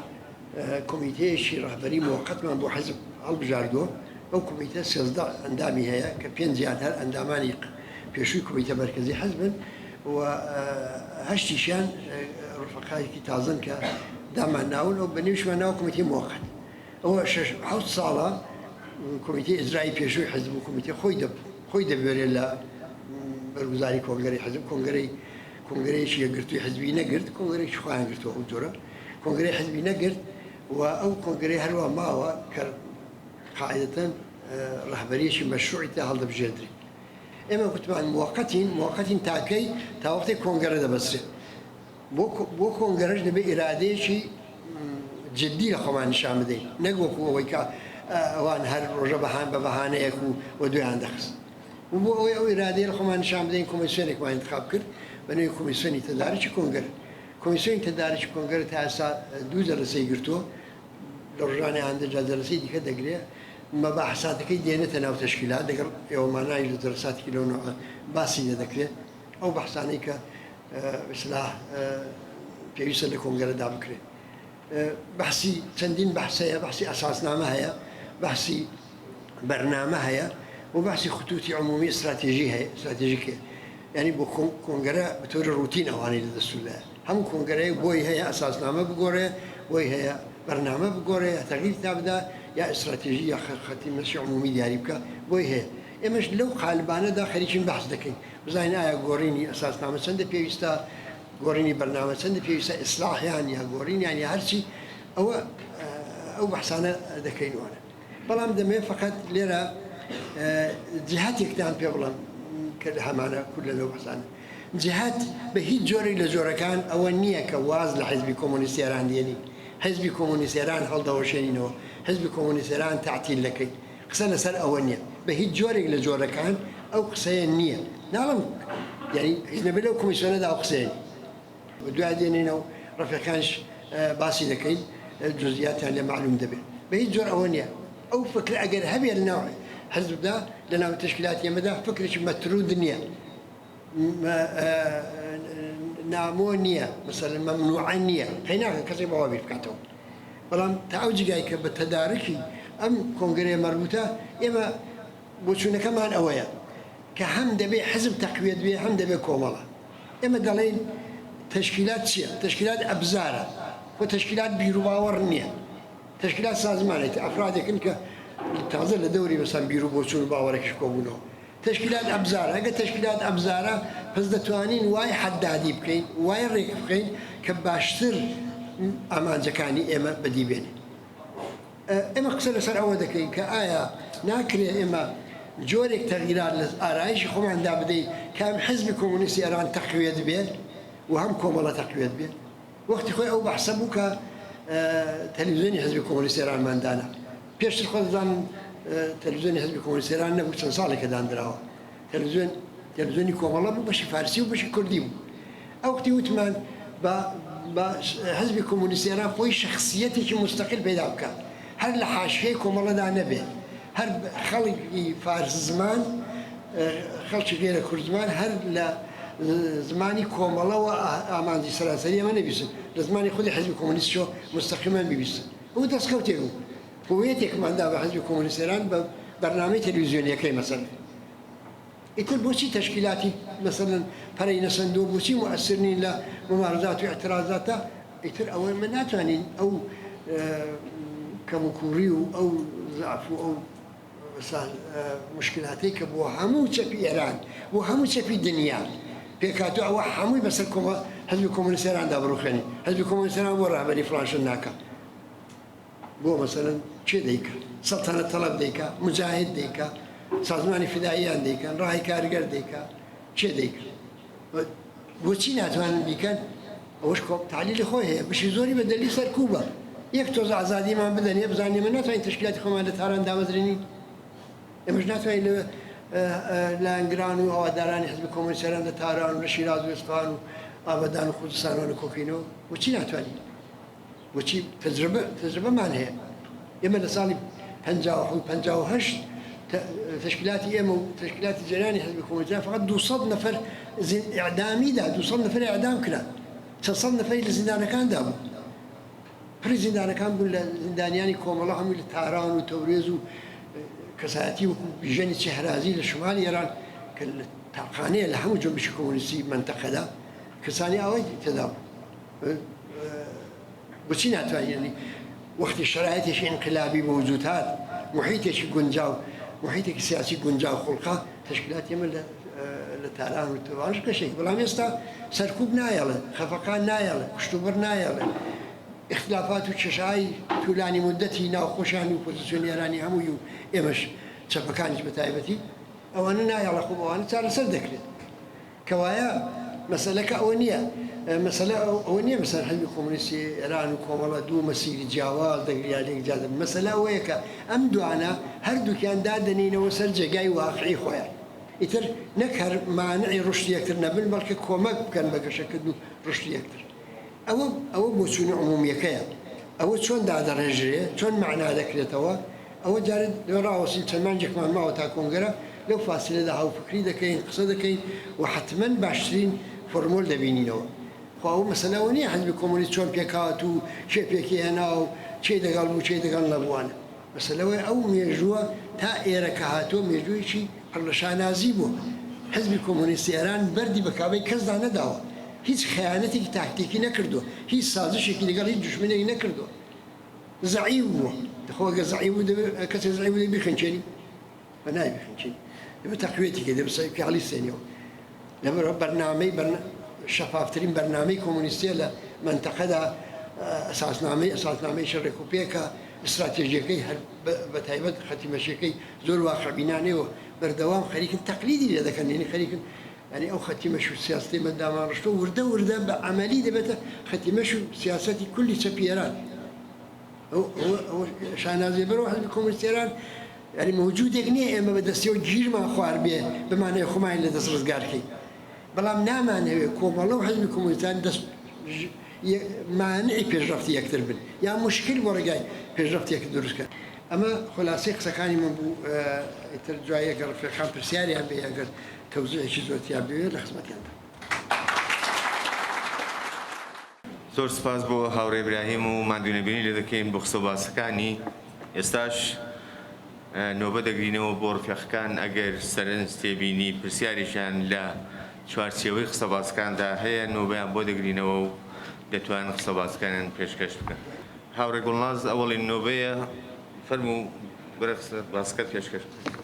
Speaker 2: کۆمیتەیەکی ڕەهبەری موەقەتمان بۆ حیزب هەڵبژاردووە، ئەو کۆمیتە 13 ئەندامی هەیە کە پێنجیان هەر ئەندامانی پێشووی کۆمیتە مەرکەزی حیزبن و هەشتیشیان ڕفەقایەکی تازەن کە دامان ناون ئەو بە نێویشمان ناوە کۆمیتەی موەقەت. ئەوە شەش حەوت ساڵە کۆمیتەی ئیجرایی پێشووی حیزب و کۆمیتە خۆی خۆی دەبوێرێ لە بەرگوزاری کۆنگرەی حیزب، کۆنگرەی کۆنگرەیەکی یەکگرتووی حیزبی نەگرت، کۆنگرەیەکی خۆیان گرتووە ئەو جۆرە کۆنگرەی حیزبی نەگرت و ئەو کۆنگرەی هەروا ماوە کە قاعدەتەن ڕەهبەریەکی مەشروعی تیا هەڵدەبژێردرێ. ئێمە گوتمان موەقەتین، موەقەتین تا کەی؟ تا وەختێک کۆنگەرە دەبەسترێت. بۆ کۆنگەرەش دەبێت ئیرادەیەکی جدی لە خۆمان نیشان بدەین، نەک وەکو ئەوەی کە ئەوان هەر ڕۆژە بەهان بە بەهانەیەک و وەدوویان دەخست. و بۆ ئەوەی ئەو ئیرادەیە لە خۆمان نیشان بدەین کۆمیسیۆنێکمان ئینتخاب کرد بە نێوی کۆمیسیۆنی تەدارکی کۆنگەرە. کۆمیسیۆنی تەدارکی کۆنگەرە تا ئێستا دوو جەلەسەی گرتووە، لە ڕۆژانی ئایندەدا جەلەسەی دیکە دەگرێ، مەباحساتەکەی دێنێتە ناو تەشکیلات، لەگەڵ ئێوەمانایش لە جەلەساتێکی لەو نەوعە باسی لێ دەکرێ، ئەو بەحسانەی کە ئیسلاح پێویستە لە کۆنگەرەدا بکرێ. بەحسی چەندین بەحس هەیە، بەحسی ئەساسنامە هەیە، بەحسی بەرنامە هەیە و بەحسی خطوطی عمومی استراتێژی هەیە، استراتێژیک هەیە. یانی بۆ کۆنگەرە بە تۆری ڕوتین ئەوانەی لە دەستوردایە. هەموو کۆنگەرەیەک بۆی هەیە ئەساسنامە بگۆڕێ، بۆی هەیە بەرنامە بگۆڕێ یا تەغییر تا بدا یا ئیستراتێژی یا خەتی مەشی عمومی دیاری بکا، بۆی هەیە. ئێمەش لەو قالبانەدا خەریکین بەحس دەکەین بزانین ئایا گۆڕینی ئەساسنامە چەندە پێویستە، گۆڕینی بەرنامە چەندە پێویستە، ئیسلاحیان یا گۆڕینیان یا هەرچی، ئەوە ئەو بەحسانە دەکەین وانە. بەڵام دەمەوێت فەقەت لێرە جیهاتێکتان پێ بڵێم کە هەمانە کورد لەو بەحسانە. جیهات بە هیچ جۆرێک لە جۆرەکان ئەوە نییە کە واز لە حیزبی کۆمۆنیستی ئێران دێنین، حیزبی کۆمۆنیستی ئێران هەڵدەوەشێنینەوە، حیزبی کۆمۆنیستی ئێران تەعتیل دەکەین. قسە لەسەر ئەوە نییە. بە هیچ جۆرێک لە جۆرەکان ئەو قسەیە نییە. ناڵێم یانی هیچ نەبێت لەو کۆمیسیۆنەدا ئەو قسەیە نییە. دوای دێنینەوە ڕەفیقانیش باسی دەکەین جزئیاتیان لێ مەعلوم دەبێت. بە هیچ جۆر ئەوە نییە. ئەو فکرە ئەگەر هەبێت لەناو حزبدا، لەناو تەشکیلاتی ئێمەدا فکرێکی مەترود نییە. نامۆ نییە، مەسەلەن مەمنوعە نییە، قەیناکە کەسێک بەوا بیر بکاتەوە. بەڵام تا ئەو جێگای کە بە تەدارکی ئەم کۆنگرەیە مەربوتە، ئێمە بۆچوونەکەمان ئەوەیە کە هەم دەبێ حزب تەقویەت بێ، هەم دەبێ کۆمەڵە. ئێمە دەڵێین تەشکیلات چییە؟ تەشکیلات ئەبزارە، خۆ تەشکیلات بیروباوەڕ نییە. تەشکیلات سازمانێتی، ئەفرادێکن کە تازە لە دەوری مەسەلەن بیروبۆچوون و باوەڕێکیش کۆبوونەوە. تەشکیلات ئەبزارە، ئەگەر تەشکیلات ئەبزارە پس دەتوانین وای حەدادی بکەین، وای ڕێک بخەین کە باشتر ئامانجەکانی ئێمە بەدی بێنێ. ئێمە قسە لەسەر ئەوە دەکەین کە ئایا ناکرێ ئێمە جۆرێک تەغیرات لە ئارایشی خۆماندا بدەین کە هەم حزبی کۆمۆنیستی ئێران تەقویەت بێ و هەم کۆمەڵە تەقویەت بێ. وەختی خۆی ئەو بەحسە بوو کە تەلەڤیزیۆنی حزبی کۆمۆنیستی ئێرانمان دانا. پێشتر خۆ دەزانن تەلەڤیزیۆنی حزبی کۆمۆنیستی ئێران نەبوو، چەند ساڵێکە داندراوە. تەلەڤیزیۆن تەلەڤیزیۆنی کۆمەڵە بوو، بەشی فارسی و بەشی کوردی بوو. ئەو وەختی وتمان با با حزبی کۆمۆنیستی ئێران خۆی شەخسییەتێکی موستەقیل پەیدا بکا، هەر لە حاشیەی کۆمەڵەدا نەبێ، هەر خەڵکی فارس زمان، خەڵکی غەیرە کورد زمان هەر لە زمانی کۆمەڵەوە ئامانجی سەرانسەری ئێمە نەبیستن، لە زمانی خودی حزبی کۆمۆنیستیشەوە موستەقیمەن بیبیستن. ئەوە دەستکەوتێک بوو. هویەتێکمان دا بە حزبی کۆمۆنیست ئێران بە بەرنامەی تەلەویزیۆنییەکەی مەسەلەن. ئیتر بۆچی تەشکیلاتی مەسەلەن پەرەی نەسەندووە، بۆچی موئەسیر نین لە موبارزات و ئیعترازاتدا، ئیتر ئەوە ئێمە ناتوانین ئەو کەموکووڕی و ئەو زەعف و ئەو موشکلاتەی کە بۆ هەموو چەپی ئێران، بۆ هەموو چەپی دنیا پێکهاتووە، ئەوە هەمووی بەسەر کۆمە حزبی کۆمۆنیست ئێراندا بڕوخێنین. حزبی کۆمۆنیست ئێران بۆ ڕەهبەری فڵان شت ناکا؟ بۆ مەسەلەن کێ دەیکا؟ سەڵتەنەت تەڵەب دەیکا، موجاهید دەیکا، سازمانی فداییان دەیکەن، ڕاهی کارگەر دەیکا، کێ دەیکا؟ بۆچی ناتوانن بیکەن؟ ئەوەش کۆ تەعلیلی خۆی هەیە، بەشی زۆری بە دەلیل سەرکوبە. یەک تۆز ئازادیمان بدەنێ بزانین ئێمە ناتوانین تەشکیلاتی خۆمان لە تاران دامەزرێنین، ئێمەش ناتوانین لە لایەنگران و هەوادارانی حزبی کۆمۆنیست ئێران لە تاران و لە شیراز و ئیسفەهان و ئابادان و خوزستان وانە کۆکەینەوە. بۆچی ناتوانین؟ بۆچی تەجربە تەجربەمان هەیە. ئێمە لە ساڵی 57 58 تەشکیلاتی ئێمە و تەشکیلاتی جەریانی حزبی کۆمۆنیست فقط 200 نەفەر ئیعدامی دا، 200 نەفەر ئیعدام کرا، چەند سەد نەفەری لە زیندانەکاندا بوو. پڕی زیندانەکان بوون لە زیندانیانی کۆمەڵە، هەمووی لە تاران و تەورێز و کەسایەتی وەکوو بیژەنی چێهرازی لە شمالی ئێران کە لە تاقانەیە لە هەموو جونبشی کۆمۆنیستی مەنتەقەدا کەسانی ئاوای تێدا بوو. بۆچی ناتوانین یانی وەختی شەرایتێکی ئینقلابی بە وجود هات، موحیتێکی گونجاو، موحیتێکی سیاسی گونجاو خوڵقا، تەشکیلاتی ئێمە لە لە تاران و تەوانش کەشێک، بەڵام ئێستا سەرکوب نایەڵێ، خەفەقان نایەڵێ، کوشتوبڕ نایەڵێ، ئیختلافات و کێشەهای تولانی مودەتی ناوخۆشیان و ئۆپۆزیسیۆنی ئێرانی هەمووی و ئێمەش چەپەکانیش بە تایبەتی. ئەوانە نایەڵە خۆ ئەوانە چارەسەر دەکرێت. کەوایە مەسەلەکە ئەوە نییە، مەسەلە ئەوە نییە مەسەلەن حیزبی کۆمۆنیستی ئێران و کۆمەڵە دوو مەسیری جیاواز دەگرن یا لێک جیا دەبن، مەسەلە ئەوەیە کە ئەم دوانە هەردووکیان دادەنێینەوە سەر جێگای واقعی خۆیان. ئیتر نەک هەر مانعی ڕوشدی یەکتر نەبن، بەڵکە کۆمەک بکەن بە گەشەکردن و ڕوشدی یەکتر. ئەوە ئەوە بۆچوونە عمومییەکەیە. ئەوە چۆن دادەڕێژرێ، چۆن مەعنا دەکرێتەوە، ئەوە جارێ دەبێ ڕاوەستین، چەند مانگێکمان ماوە تا کۆنگرە، لەو فاسیلەدا هاوفکری دەکەین، قسە دەکەین و حەتمەن باشترین فۆرمۆل دەبینینەوە. خۆ ئەوە مەسەلە ئەوە نییە حیزبی کۆمۆنیست چۆن پێکهات و کێ پێکی هێنا و کێی دەگەڵ بوو، کێی دەگەڵ نەبووانە. مەسەلە ئەوەیە ئەو مێژووە تا ئێرە کە هاتووە مێژوویەکی پڕ لە شانازی بووە. حیزبی کۆمۆنیستی ئێران بەردی بە کابەی کەسدا نەداوە، هیچ خەیانەتێکی تاکتیکی نەکردووە، هیچ سازشێکی لەگەڵ هیچ دوژمنێک نەکردووە. زەعیف بووە. خۆ ئەگەر زەعیف بوو دەبێ کەسێک زەعیف بوو دەبێ بیخنکێنی؟ بە نابێ بیخنکێنی. دەبێ تەقویەتی کەی، دەبێ سەری هەڵیسێنیەوە. لەبەرئەوە بەرنامەی شەفافترین بەرنامەی کۆمۆنیستیە لە مەنتەقەدا ئەساسنامەی ئەساسنامەیەکی ڕێکوپێکە، ئیستراتێژیەکەی هەر بە تایبەت خەتی مەشیەکەی زۆر واقعبینانەیە و بەردەوام خەریکن تەقلیدی لێ دەکەن، یەنی خەریکن یانی ئەو خەتی مەش و سیاسەتەی مە دامانڕشتووە وردە وردە بە عەمەلی دەبێتە خەتی مەش و سیاسەتی کولی چەپی ئێران. ئەو ئەوە ئەوە شانازیە بەرەوە حزبی کۆمۆنیستی ئێران یانی مەوجودێک نییە ئێمە بە دەستیەوە گیرمان خوار بێ بمانەوێ خۆمانی لە دەست ڕزگار کەین. بەڵام نامانەوێ کۆمەڵە و حزبی کۆمۆنیستان دەست مانعی پێشڕەفتی یەکتر بن یا موشکیل بۆ ڕێگای پێشڕەفتی یەکتر دروست کەن. ئەمە خولاسەی قسەکانی من بوو، ئیتر دوایی ئەگەر ڕەفیقان پرسیاریان بێ ئەگەر تەوزیحێکی زۆرتریان بوێ لە خزمەتیاندام.
Speaker 1: زۆر سپاس بۆ هاوڕێ ئیبراهیم و ماندوونەبینی لێ دەکەین بۆ قسە و باسەکانی. ئێستاش نۆبە دەگرینەوە بۆ ڕفیقەکان ئەگەر سەرنج، تێبینی، پرسیارێکیان لە چوارچێوەی قسەباسەکاندا هەیە نۆبەیان بۆ دەگرینەوە و دەتوانن قسەباسەکانیان پێشکەش بکەن. هاوڕێ گوڵناز ئەوەڵین نۆبەیە، فەرموو برە قسە باسەکەت پێشکەش بکە.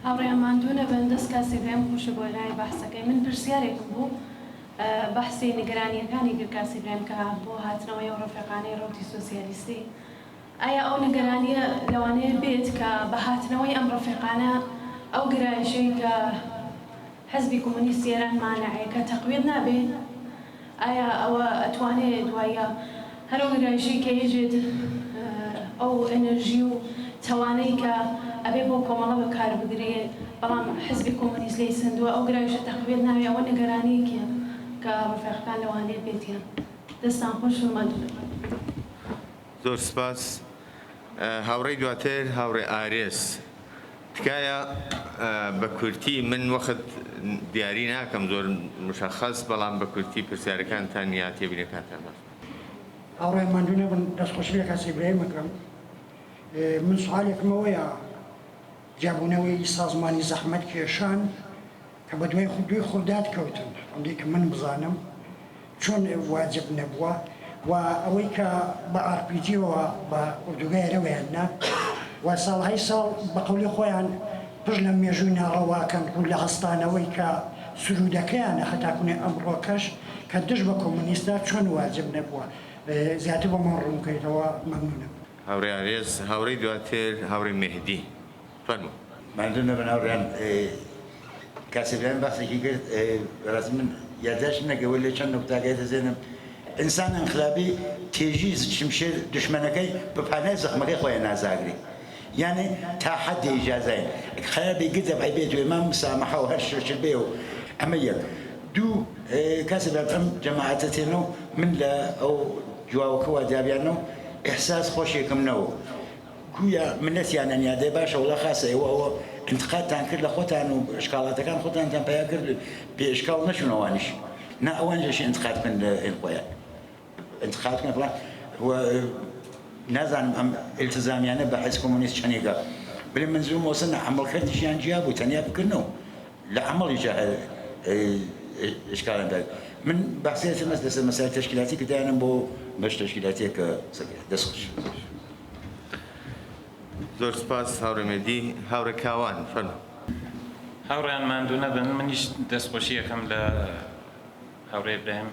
Speaker 3: هاوڕێیان ماندوو نەبن دەست کاسی برام خۆشە بۆ لای بەحسەکەی من پرسیارێکم بوو بەحسی نیگەرانیەکانی کرد کاسی برایم کە بۆ هاتنەوەی ئەو ڕەفیقانەی ڕەوتی سۆسیالیستی ئایا ئەو نیگەرانیە لەوانەیە بێت کە بە هاتنەوەی ئەم ڕەفیقانە ئەو گرایشەی کە حزبی کۆمۆنیستی ئێران مانعێکە تەقویەت نابێ؟ ئایا ئەوە ئەتوانێ دوایە هەر ئەو گرایشەی کە یەجێت ئەو ئێنێرژی و تەوانەی کە ئەبێ بۆ کۆمەڵە بەکار بگرێ بەڵام حزبی کۆمۆنیست لێی سەندووە ئەو گرایشە تەقویەت نابێ ئەوە نیگەرانیەکیە کە ڕەفیقەکان لەوانەیە بێتیان. دەستان خۆش و ماندوو نەبن.
Speaker 1: زۆر سپاس. هاوڕێی دواتر هاوڕێ ئارێز. تکایە بە کورتی من وەخت دیاری ناکەم زۆر مشەخەس بەڵام بە کورتی پرسیارەکانتان یا تێبینەکانتان باس بکەن.
Speaker 4: هاوڕێیان ماندوو نەبن دەستخۆشی لە کاک ئیبراهیم ئەکەم من سوالێکم ئەوەیە جیابوونەوەی سازمانی زەحمەت کێشان کە بە دوای دووی خورداد کەوتن ئەوەندەی کە من بزانم چۆن واجب نەبووە و ئەوەی کە بە ئاڕ پی جیەوە بە ئوردوگای ئەرەوەیان نا و ساڵهای ساڵ بە قەولی خۆیان پشت لە مێژووی ناڕەواکەن ڕوو لە هەستانەوەی کە سروودەکەیانە هەتاکونێ ئەمڕۆکەش کە دژ بە کۆمۆنیستە چۆن واجب نەبووە زیاتر بۆمان ڕوون بکەیتەوە مەمنونم.
Speaker 1: هاوڕێ ئارێز، هاوڕێی دواتر هاوڕێ مێهدی. فەرموو.
Speaker 5: ماندوو نەبن هاوڕێیان کاک سەبیان باسێکی کرد بەڕاستی من یادداشتم نەکرد وەلێ چەند نوکتە ئاگای دەزێنم ئینسان ئینقلابی تێژی شمشێر دوشمەنەکەی بە پانای زەخمەکەی خۆیان نازاگری یانێ تا حەدێ ئیجازەین خەیار بێ گردە بای بێت و ئێمە مسامحە و هەر شەشر بێ و ئەمە یەک دوو کاک سەبیان ئەم جەماعەتە تێنەو من لە ئەو جواوەکە وا جابیانەو ئیحساس خۆشێکم نەوە گویا منەتیانە نیا دەی باشە وەڵا خاسە ئێوە ئەوە ئینتقادتان کرد لە خۆتان و ئشکاڵاتەکان خۆتانتان پەیا کرد بێ ئشکاڵ نەچوون ئەوانیش نا ئەوانیش ئەشێ ئینتقاد بکەن لە ئین خۆیان ئینتقاد بکەن فڵان و نازانم ئەم ئیلتزامیانە بە حیزب کۆمۆنیست چەنێکە بلێ منزوم وەسە نە عەمەڵکردیشیان جیا بوو تەنیا بکردنەوە لە عەمەڵیشا هەر ئشکالیان دار من بەحسێ مەس لەسەر مەسایل تەشکیلاتی کە دایانم بۆ بەش تەشکیلاتیە کە قسە کرا دەست خۆش.
Speaker 1: زۆر سپاس هاوڕێ مێدی. هاوڕێ کاوان فەرموو.
Speaker 6: هاوڕێیان ماندوو نەبن منیش دەستخۆشی ئەکەم لە هاوڕێ ئیبراهیم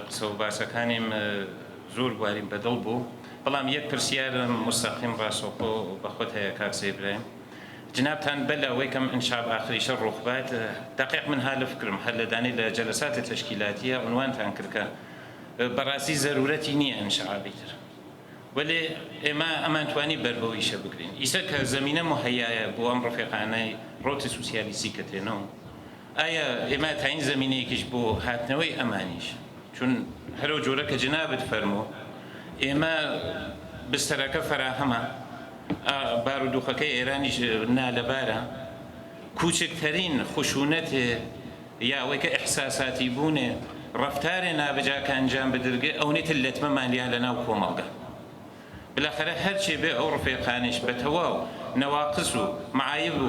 Speaker 6: قسە و باسەکانیم زۆر بواریم بە دڵ بوو بەڵام یەک پرسیارم موستەقیم ڕاستەوخۆ بە خۆت هەیە کاک سەید ئیبراهیم. جنابتان بەلا وەیکەم انشاب آخریشە ڕوخ بات دقیق من ها لە فکرم هەر لە دانەی لە جەلەسات تەشکیلاتیە عنوانتان کرد کە بەڕاستی زەرورەتی نییە انشعابی تر وەلێ ئێمە ئەمانتوانی بەر بەو ئیشە بگرین ئیسە کە زەمینە موهەیایە بۆ ئەم ڕەفیقانەی ڕەوتی سوسیالیستی کە تێنەوە ئایا ئێمە تاین زەمینەیەکیش بۆ هاتنەوەی ئەمانیش چون هەرەو جۆرە کە جنابت فەرموو ئێمە بستەرەکە فەراهەمە بارودوخەکەی ئێرانیش نالەبارە کوچکترین خشونەتێ یا ئەوەی کە ئیحساساتی بوونێ ڕەفتارێ نابجا کە ئەنجام بدرگێ ئەونەی تر لەتمەمان لیا لە ناو کۆمەڵگا. بلاخەرە هەرچێ بێ ئەو ڕفێقانیش بە تەواو نەواقس و معایب و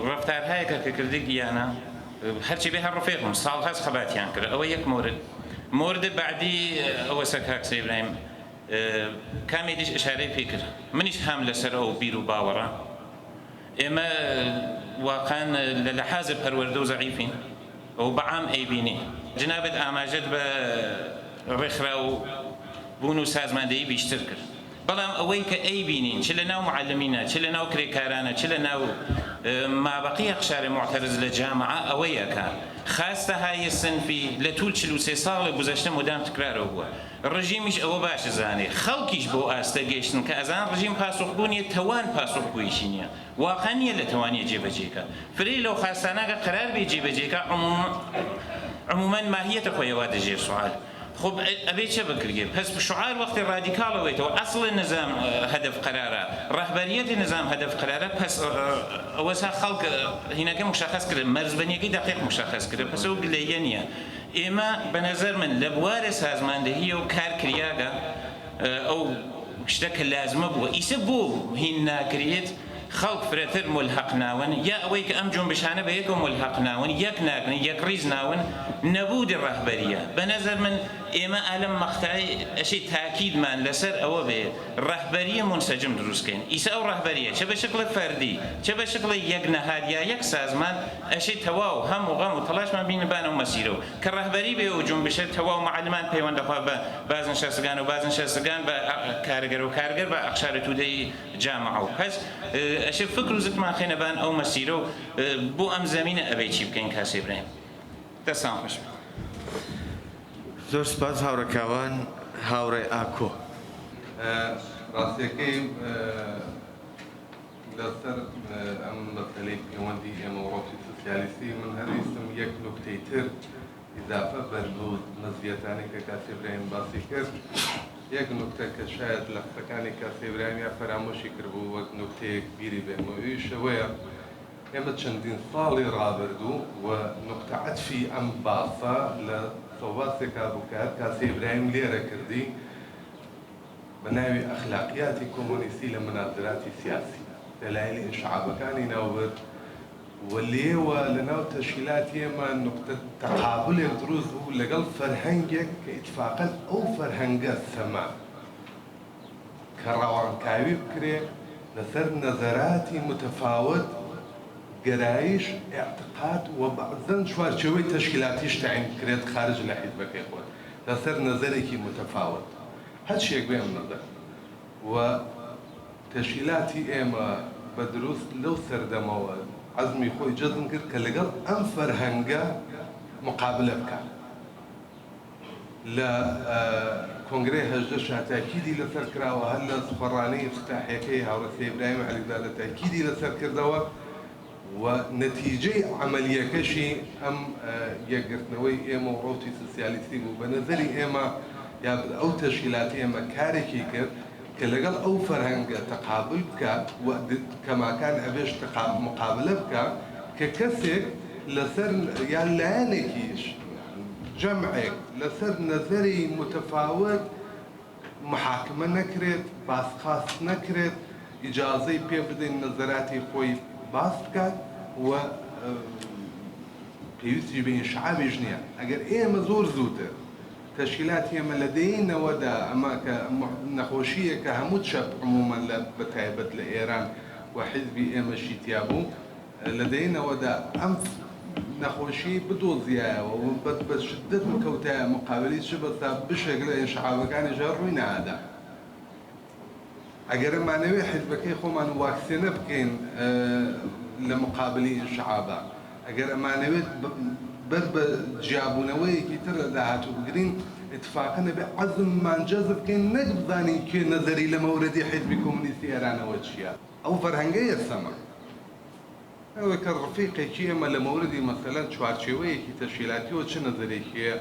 Speaker 6: ڕەفتارهایەکە کە کردگیانە هەرچێ بێ هەر ڕفێق بوون ساڵهاس خەباتیان کرد ئەوە یەک مۆرد. مۆرد بەعدی ئەوەسە کاک سەی ئیبراهیم کامێدیش ئشارەی پێ کرد منیش هام لەسەر ئەو بیر و باوەڕە. ئێمە واقعەن لە لەحاز پەروەردە و زەعیفین و بە عام ئەیبینین. جنابت ئاماژەت بە ڕێکخراو بوون و سازماندەیی بیشتر کرد. بەڵام ئەوەی کە ئەیبینین چ لە ناو معەلمینە، چ لە ناو کرێکارانە، چ لە ناو مابەقی اقشار معترض لە جامعە ئەوەیە کە خاستەهای سنفی لە طول 43 ساڵ گوزەشتە مدام تکرارەو بووە. ڕژیمیش ئەوە باش ئەزانێ، خەڵکیش بەو ئاستە گەیشتن کە ئەزانن ڕژیم پاسوخگو نیە، تەوان پاسوخگویشی نیە، واقع نیە لە تەوانیە جێبەجێ کا. فرەی لەو خاستانە گە قەرار بێ جێبەجێ کا عموما ماهیەت خوەی ئەوادە ژێر سوئال. خوب ئەبێ چە بکرگێ؟ پەس شوعار وەختێ ڕادیکاڵ ئەوێتەوە ئەسڵ نزام هەدەف قەرارە، ڕەهبەریەت نزام هەدەف قەرارە، پەس ئەوەسا خەڵک هینەکە موشەخەس کرد، مەرزبەنیەکەی دەقیق موشەخەس کرد، پەس ئەو گلەییە نیە. ئێمە بە نەزەر من لە بوارێ سازماندەهیەو کار کریاگە ئەو شتە کە لازمە بووە ئیسە بۆ هین ناکریەت خەڵک فرەتر مولهەق ناون یا ئەوەی کە ئەم جونبشانە بە یەکەو مولهەق ناون یەک ناگرن یەکڕیز ناون نەبوودی ڕەهبەریە بە نەزەر من ئێمە ئالەم مەقتەعی ئەشێ تاکیدمان لەسەر ئەوە بێ ڕەهبەریە مونسەجم دروس کەین ئیسە ئەو ڕەهبەریە چە بە شکڵ فەردی چە بە شکڵ یەک نەهاد یا یەک سازمان ئەشێ تەواو هەم و غەم و تەڵاشمان بینە بان ئەو مەسیرە و کە ڕەهبەری بێ و جونبشە تەواو معەلمان پەیوەند دەخوا بە بازنشەستگان و بازنشەستگان بە کارگەر و کارگەر بە ئەقشار تودەی جامعە و پەس ئەشێ فکر و زکمان خەینە بان ئەو مەسیرە و بۆ ئەم زەمینە ئەبێ چی بکەین کاک ئیبراهیم دەستان خۆش بێت.
Speaker 1: زۆر سپاس هاوڕێ کاوان، هاوڕێ ئاکۆ.
Speaker 7: ڕاستیەکەی لەسەر ئەم مەسەلەی پەیوەندی ئێمە و ڕەوتی سوسیالیستی من هەر ویستم یەک نوکتەی تر ئیزافە بەر بەو مەزیەتانەی کە کاک ئیبراهیم باسی کرد یەک نوکتە کە شاید لە قسەکانی کاک ئیبراهیم یا فەرامۆشی کردبوو وەک نوکتەیەک بیری بێنمەوە ئەویش ئەوەیە ئێمە چەندین ساڵی ڕابردوو و نوقتە عەتفی ئەم باسە لە قسەوباسێکا بوو کە هەر کاک ئیبراهیم لێرە کردی بە ناوی ئەخلاقیاتی کۆمۆنیستی لە مونازراتی سیاسی دەلایلی ئینشعابەکانی ناوبرد و لێوە لە ناو تەشکیلاتی ئێمە نوقتە تەقابلێک دروست بوو لەگەڵ فەرهەنگێک کە ئیتفاقەن ئەو فەرهەنگە سەما کە ڕەوانکاوی بکرێ لەسەر نەزەراتی متفاوت، گەرایش، ئیعتقاد و بەعزەن چوارچێوەی تەشکیلاتیش تەعین بکرێت خارج لە حیزبەکەی خۆت لەسەر نەزەرێکی متفاوت هەرچیەک بێ ئەم نەزەر و تەشکیلاتی ئێمە بە دروست لەو سەردەمەوە عەزمی خۆی جەزم کرد کە لەگەڵ ئەم فەرهەنگە مقابلە بکات. لە کۆنگرەی 18 شا تاکیدی لەسەر کراوە، هەر لە سوخەڕانی ئیفتتاحیەکەی هاوڕێ سەید ئیبراهیم عەلیزادە تاکیدی لەسەر کردەوە و نەتیجەی عەمەلیەکەشی ئەم یەکگرتنەوەی ئێمە و ڕەوتی سوسیالیستی بوو. بە نەزەری ئێمە یا ئەو تەشکیلاتی ئێمە کارێکی کرد کە لەگەڵ ئەو فەرهەنگە تەقابل بکا و کەماکان ئەبێش مقابلە بکا کە کەسێک لەسەر یان لایەنێکیش جەمعێک لەسەر نەزەری متفاوت محاکمە نەکرێت، باسخواست نەکرێت، ئیجازەی پێ بدەین نەزەراتی خۆی باس بکات و پێویستیش بە ئینشعابیش نییە. ئەگەر ئێمە زۆر زووتر تەشکیلاتی ئێمە لە دەیەی نەوەدا ئەمە کە نەخۆشییەکە هەموو چەپ عموومەن لە بەتایبەت لە ئێران و حیزبی ئێمەشی تیا بوو، لە دەیەی نەوەدا ئەم نەخۆشیەی بدۆزیایەوە و بە شدەت بکەوتایە مقابلی چ بەسا بشێک لە ئینشعابەکانیش هەر ڕووی نەئەدا. ئەگەر ئەمانەوێ حیزبەکەی خۆمان واکسێنە بکەین لە مقابلی ئینشعابا، ئەگەر ئەمانەوێت بەر بە جیابوونەوەیەکی تر لە داهاتوو بگرین، ئیتفاقەن ئەبێ عەزممان جەزب بکەین نەک بزانین کێ نەزەری لە مەورەدی حیزبی کۆمۆنیستی ئێرانەوە چییە. ئەو فەرهەنگەیە سەمە. ئەوەی کە ڕفیقێکی ئێمە لە مەوردی مەسەلەن چوارچێوەیەکی تەشکیلاتیەوە چ نەزەرێکی هەیە،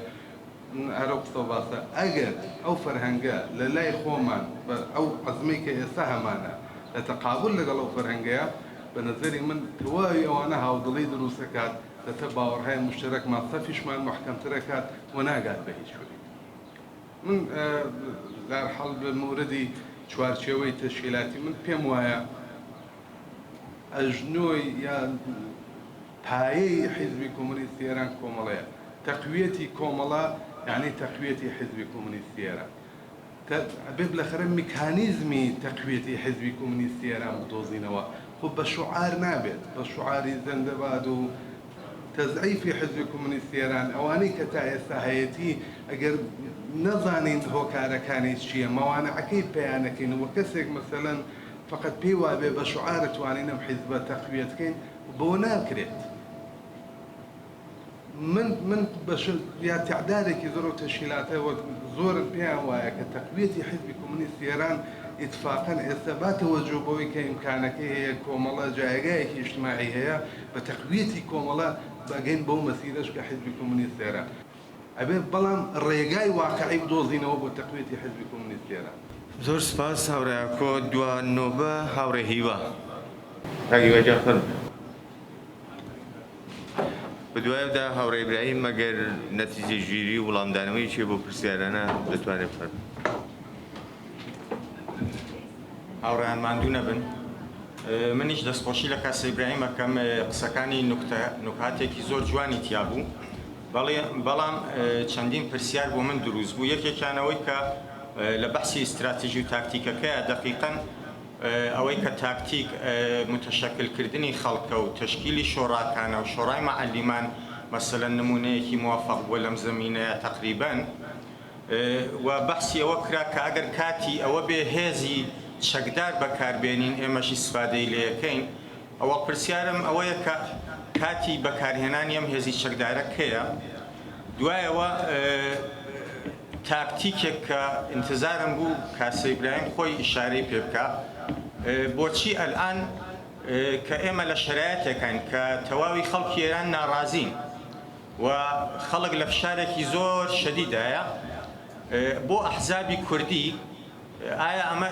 Speaker 7: هەر ئەو قسە و باسە، ئەگەر ئەو فەرهەنگە لە لای خۆمان بە ئەو عەزمەی کە ئێستا هەمانە لە تەقابول لەگەڵ ئەو فەرهەنگەیە، بە نەزەری من تەواوی ئەوانە هاودڵی دروست ئەکات، لەتە باوەڕهای موشتەرەکمان سەفیشمان موحکەمتر ئەکات و ناگات بە هیچ کوێیەک. من لەهەرحاڵ لە مەوردی چوارچێوەی تەشکیلاتی من پێم وایە ئەژنۆی یان پایەی حیزبی کۆمۆنیستی ئێران کۆمەڵەیە. تەقویەتی کۆمەڵە یانی تەقویەتی حیزبی کۆمۆنیستی ئێران. ئەبێ بلەخەرە میکانیزمی تەقویەتی حیزبی کۆمۆنیستی ئێران بدۆزینەوە. خۆ بە شوعار نابێت. بە شوعاری زەندەباد و تەزعیفی حیزبی کۆمۆنیستی ئێران ئەوانەی کە تا ئێستا هەیەتی ئەگەر نەزانین هۆکارەکانی چییە، مەوانعەکەی پەیا نەکەین و کەسێک مەسەلەن فەقەت پێی وابێ بە شوعار توانین ئەم حیزبە تەقویەت کەین بەوە ناکرێت. من من بە یا تەعدادێکی زۆر ئەو تەشکیلاتە وەک زۆرن پێیان وایە کە تەقویەتی حیزبی کۆمۆنیستی ئێران ئیتفاقەن ئێستا با تەوەجۆ بەوەی کە ئیمکانەکەی هەیە کۆمەڵە جایگایەکی ئیجتماعی هەیە بە تەقویەتی کۆمەڵە بەگەین بەو مەسیرەش کە حیزبی کۆمۆنیست ئێران ئەبێ بەڵام ڕێگای واقعی بدۆزینەوە بۆ تەقویەتی حیزبی کۆمۆنیستی ئێران.
Speaker 1: زۆر سپاس هاوڕێ ئاکۆ، دوا نۆبە هاوڕێ هیوا. کاک هیوا گیان فەرموو. بەدوایەودا هاوڕێ ئیبراهیم ئەگەر نەتیجەگیری و وڵامدانەوەیەکی هەیە بۆ پرسیارانە دەتوانێ بفەرموێ.
Speaker 8: هاوڕێیان ماندوو نەبن. منیش دەستخۆشی لە کاک ئیبراهیم ئەکەم قسەکانی نوکتە نوکاتێکی زۆر جوانی تیا بوو. بەڵێ بەڵام چەندین پرسیار بۆ من دروست بوو یەکێکیان ئەوەی کە لە بەحسی ئیستراتیژی و تاکتیکەکەیە دەقیقەن ئەوەی کە تاکتیک متشکل کردنی خەڵکە و تەشکیلی شۆڕاکانە و شۆڕای مەعەلیمان مەسەلەن نموونەیەکی موەفەق بووە لەم زەمینەیە تەقریبەن و بەحسی ئەوە کرا کە ئەگەر کاتی ئەوە بێ هێزی چەکدار بەکار بێنین ئێمەش ئیستفادەی لێ ئەکەین ئەوەڵ پرسیارم ئەوەیە کە کاتی بەکارهێنانی ئەم هێزی چەکدارە کەیە؟ دوایەوە تاکتیکێک کە ئینتزارم بوو کاسە ئیبراهیم خۆی ئیشارەی پێ بکا بۆچی ئەلئان کە ئێمە لە شەرایەتێکاین کە تەواوی خەڵکی ئێران ناڕازین و خەڵک لە فشارێکی زۆر شەدیدایە بۆ ئەحزابی کوردی ئایا ئەمە